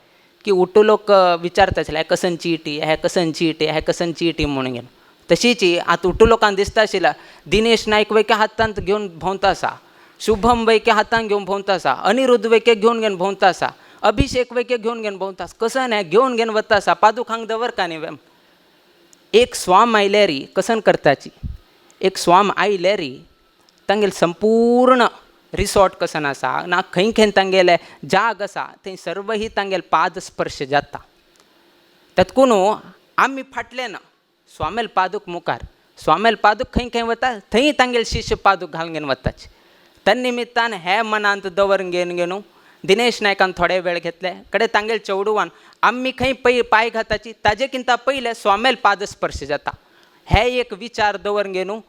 की उठू लोक विचारता आशिल्ले हे कसन चिटी, हे कसन चिटी, हे कसन चिटी म्हणून घेवन. तशीच आतां उठू लोकांक दिसता आशिल्लें दिनेश नायक वैके हातांत घेवन भोंवता आसा, शुभम वैके हातांत घेवन भोंवता आसा, अनिरुद्ध वैके घेवन घेवन भोंवता आसा, अभिषेक वैके घेवन घेवन भोंवता आसा, कसन हें घेवन घेवन वता आसा, पादूक हांगा दवरका न्ही. एक स्वाम आयल्यार कसन करताची, एक स्वाम आयल्यार तांगेले संपूर्ण रिसॉर्ट कसन आसा ना खंय खंय तांगेले जाग आसा थंय सर्वही तांगेले पाद स्पर्श जाता. तत्कून आमी फाटले ना, स्वामेल पादूक मुखार, स्वामेल पादूक खंय खंय वता थंय तांगेले शिष्य पादूक घालून घेवन वताचे. तन्निमित्तान हे मनांत दवरून घेवन घेवन दिनेश नायकान थोडे वेळ घेतले कडे तांगेले चेडवान आमी खंय पय पांय घाताची ताजे किंता पयले स्वामेल पाद स्पर्श जाता. हे एक विचार दवरून घेवन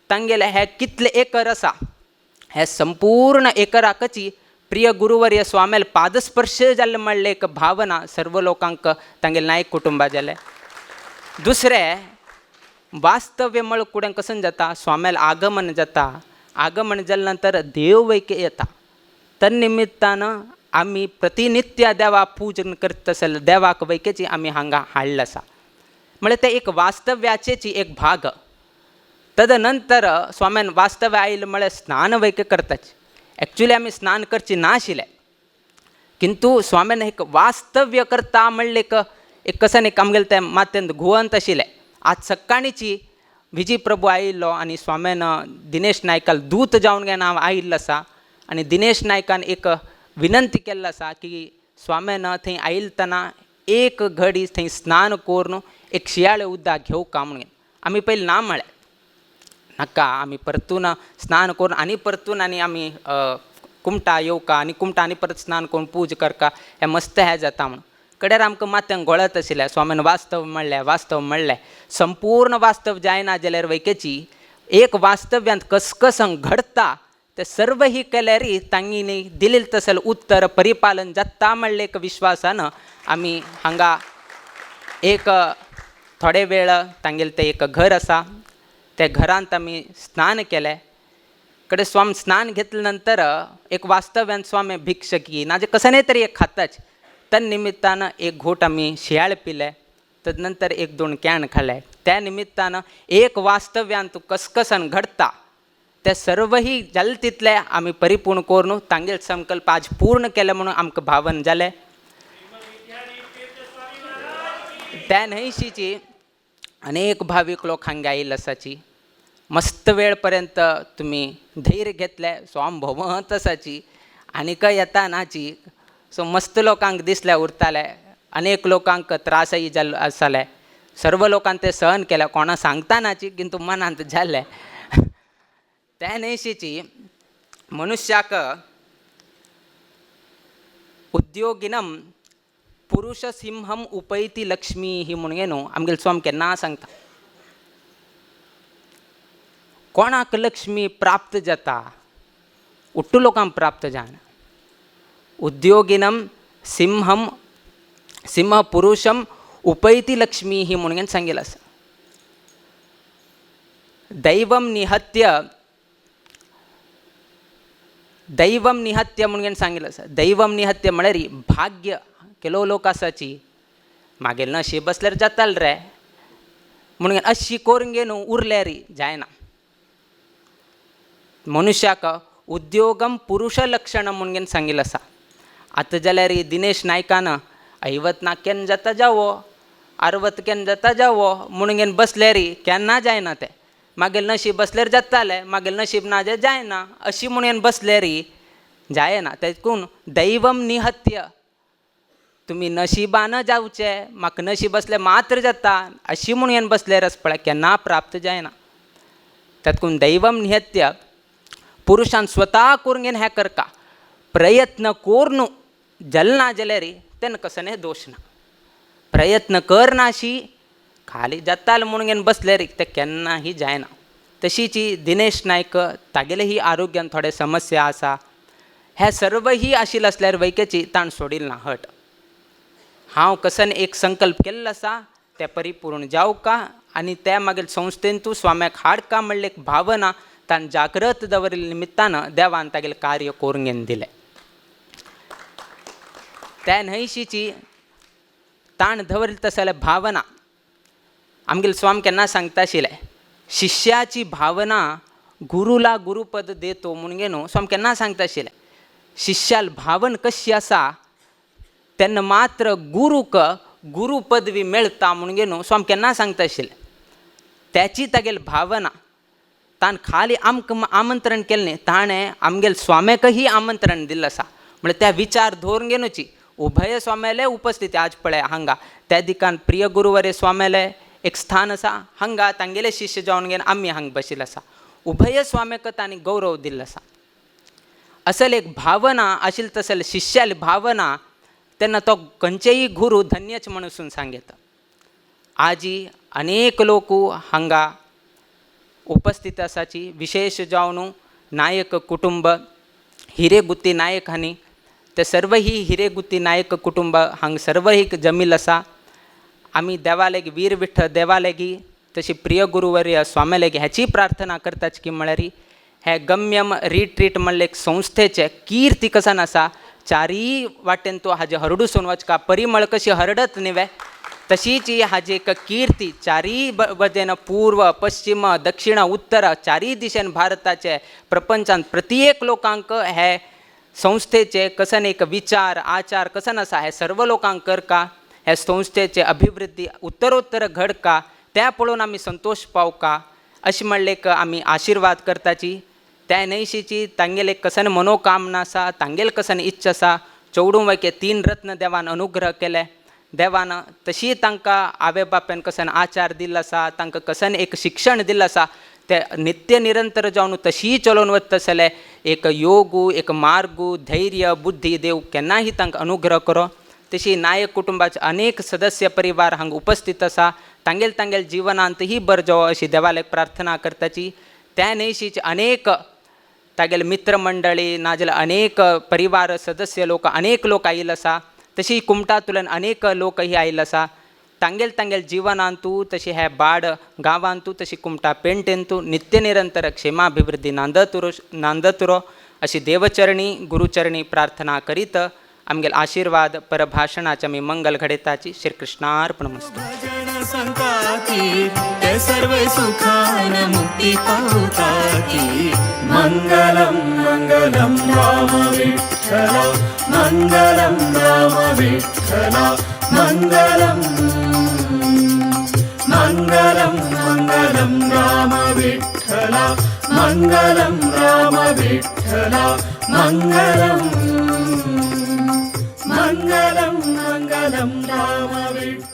तांगेले हे कितले एकर आसा हे संपूर्ण एकराकची प्रिय गुरुवर्य स्वामेल पादस्पर्श जाल्ले म्हणले एक भावना सर्व लोकांक तांगेले नायक कुटुंबा जाले. दुसरें वास्तव्य म्हळ कुडें कसन जाता, स्वामेल आगमन जाता, आगमन जाले नंतर देव वैके येता. तन्निमित्तान आमी प्रतिनित्य देवा पूजन करता आसले देवाक वैकेची आमी हांगा हाडलें आसा. म्हळ्यार तें एक वास्तव्याचेची एक भाग. तदनंतर स्वाम्यान वास्तव्य आयलें म्हळ्यार स्नान वैके करताच. एक्चुली आमी स्नान करची नाशिल्लें, किंतु स्वाम्यान एक वास्तव्य करता म्हणलें एक एक कसन एक आमगेलें तें माथ्यांत घुवंत आशिल्लें. आज सकाळींची विजी प्रभू आयिल्लो आनी स्वाम्यान दिनेश नायकाल दूत जावन गे नांव आयिल्लो आसा आनी दिनेश नायकान एक विनंती केल्लो आसा की स्वाम्यान थंय आयिल्तना एक घडी थंय स्नान करून एक शियाळे उदक घेवका म्हणून. आमी पयलीं ना म्हळें नाका, आमी परतून स्नान करून आनी परतून आनी आमी कुमटा येवका आनी कुमटा आनी परत स्नान करून पूज करका हें मस्त हें जाता म्हणून. कडेर आमकां माथ्यांक घोळत आशिल्लें. स्वामीन वास्तव म्हणलें, वास्तव म्हणलें संपूर्ण वास्तव जायना जाल्यार वैकेची एक वास्तव्यांत कसकसंग घडता ते सर्वही केल्यार तांगेली दिलें तसलें उत्तर परिपालन जाता म्हणलें एक विश्वासान आमी हांगा एक थोडे वेळ तांगेलें तें एक घर आसा, त्या घरांत आमी स्नान केलें. कडे स्वामी स्नान घेतले नंतर एक वास्तव्यान स्वामी भिक्षकी ना जे कसं तरी एक खाताच, त्या निमित्तानं एक घोट आमी शियाळ पिले, तदनंतर एक दोन can खाले. त्या निमित्तानं एक वास्तव्यान तूं कसकसन घडता ते सर्वही जालें तितलें आमी परिपूर्ण करून तांगेले संकल्प आज पूर्ण केले म्हणून आमकां भावन जालें. त्या न्हंयशीची अनेक भावीक लोक हांगा आयिल्ले आसाची. मस्त वेळ पर्यंत तुमी धैर्य घेतले, स्वाम भोंवत आसाची आनीकय येता नाची. सो मस्त लोकांक दिसले उरताले, अनेक लोकांक त्रासय जाल्लो आसाले. सर्व लोकांक ते सहन केले, कोणा सांगता नाची किंतु मनांत जालें. त्या न्हंयशीची मनुष्याक उद्योगिनम पुरुषसिंहम उपैती लक्ष्मी ही म्हणून न्हू आमगेले स्वामी केन्ना सांगता. कोणाक लक्ष्मी प्राप्त जाता, उट्टू लोकांक प्राप्त जायना. उद्योगिनम सिंहम सिंह पुरुषम उपैती लक्ष्मी ही म्हणून सांगितलं आसा. दैवम निहत्य, दैवम निहत्य म्हणून सांगितलं आसा. दैवम निहत्य म्हळ्यार भाग्य. ಕೆಲವು लोक आसाची मागेल नशीब बसल्यार जाताल रे म्हणून अशी करून घेवन उरल्यार जायना. मनुष्याक उद्योगम पुरुष लक्षण म्हणून सांगिल्लें आसा. आतां जाल्यार दिनेश नायकान ऐवत ना केन्ना जाता जावो, अरवत केन्ना जाता जावो म्हणून बसल्यार केन्ना जायना तें. मागीर नशीब बसल्यार जातालें, मागीर नशीब ना जाल्यार जायना, अशी म्हणून बसल्यार जायना. तेकून दैवम निहत्य, तुमी नशिबान जावचें, म्हाका नशीब बसल्यार मात्र जाता अशी म्हणून बसल्यार पळय केन्ना प्राप्त जायना. तातूंत दैवम निहत्य पुरुशान स्वता करून घेवन हें करका, प्रयत्न करून जालें ना जाल्यार तेन्ना कसलें दोश ना. प्रयत्न करनाशी खाली जातालें म्हणून घेवन बसल्यार तें केन्नाही जायना. तशीच दिनेश नायक तागेले ही आरोग्यान थोडे समस्या आसा, हे सर्वही आशिल्लें आसल्यार वैकेची ताण सोडिल ना हट. हांव कसन एक संकल्प केल्लो आसा तें परिपूर्ण जावका आनी त्या मागीर संस्थेन तूं स्वाम्याक हाडका म्हणले एक भावना ताण जागृत दवरिल्ले निमित्तान देवान तागेलें कार्य करून घेवन दिलें. त्या न्हंयशीची ताण दवरिल्ली तसले जाल्यार भावना आमगेले स्वामी केन्ना सांगता आशिल्ले, शिष्याची भावना गुरुला गुरुपद देतो म्हणून न्हू स्वामी केन्ना सांगता आशिल्ले. शिष्याल भावन कशी आसा तेन्ना मात्र गुरूक गुरु पदवी मेळटा म्हणून न्हू स्वामी केन्ना सांगता आशिल्ले. त्याची तागेली भावना ताण खाली आमकां आमंत्रण केलें न्ही, ताणें आमगेले स्वाम्याकही आमंत्रण दिल्लें आसा. म्हळ्यार त्या विचार दवरून घेवची उभय स्वाम्याले उपस्थिती आज पळय हांगा त्या दिकान प्रिय गुरुवरे स्वाम्याले एक स्थान आसा, हांगा तांगेले शिष्य जावन घेवन आमी हांगा बशिल्ले आसा. उभय स्वाम्याक तांणी गौरव दिल्लो आसा. असल एक भावना आशिल्ली तसले शिष्याली भावना तेन्ना तो खंयचेय गुरू धन्यच म्हणून सांगता. आजी अनेक लोक हांगा उपस्थित आसाची, विशेष जावन नायक कुटुंब हिरेगुत्ती नायक हांणी ते सर्वही हिरेगुत्ती नायक कुटुंब हांगा सर्वही जमील आसा. आमी देवालेगी वीर विठ्ठल देवालेगी तशी प्रिय गुरुवर्य स्वाम्यालेगी ह्याची प्रार्थना करताच की म्हळ्यार हे गम्यम रिट्रीट म्हणले एक संस्थेचे कीर्ती कसन आसा, चारीय वाटेन तो हाजे हरडूसून वचका परिमळ कशी हरडत न्ही तशीच ही हाजी एक कीर्ती चारीय वटेन पूर्व पश्चिम दक्षिण उत्तर चारीय दिशेन भारताचे प्रपंचान प्रत्येक लोकांक हे संस्थेचे कसन एक विचार आचार कसन आसा हे सर्व लोकांक करका, हे संस्थेचे अभिवृद्धी उत्तरोत्तर घडका त्या पळोवन आमी संतोश पावका अशें म्हणलें एक आमी आशिर्वाद करताची. त्या न्हयशीची तांगेले कसन मनोकामना आसा, तांगेले कसन इच्छा आसा. चवडूं वैके तीन रत्न देवान अनुग्रह केले, देवान तशी तांकां आवय बापायन कसन आचार दिल्लो आसा, तांकां कसन एक शिक्षण दिल्लें आसा ते नित्य निरंतर जावन तशी चलोवन वता जाल्यार एक योगू एक मार्गू धैर्य बुद्धी देव केन्नाही तांकां अनुग्रह करो. तशी नायक कुटुंबाचे अनेक सदस्य परिवार हांगा उपस्थित आसा, तांगेल तांगेल जिवनांतही बरें जावं अशी देवाक प्रार्थना करताची. त्या न्हयशीच अनेक तागेले मित्रमंडळी नाजाल्यार अनेक परिवार सदस्य लोक अनेक लोक आयिल्ले आसा, तशी कुमटांतल्यान अनेक लोकही आयिल्ले आसा. तांगेल तांगेल जिवनांतू तशी हे बाड गांवांतू तशी कुमटा पेंटेंतू नित्य निरंतर क्षेमाभिवृद्धी नांदतुरो नांदतुरो अशी देवचरणी गुरुचरणी प्रार्थना करीत आमगेल आशीर्वाद परभाषणाचे आमी मंगल घडयताची. श्रीकृष्णार्पणमस्तु. भजन संताती ते सर्व सुखान मुक्ती पावताती. मंगलम मंगलम राम विठ्ठल, मंगलम राम विठ्ठल, मंगलम मंगलम मंगलम राम विठ्ठल, मंगलम राम विठ्ठल, मंगलम मंगलम मंगलम राम विठ्ठल.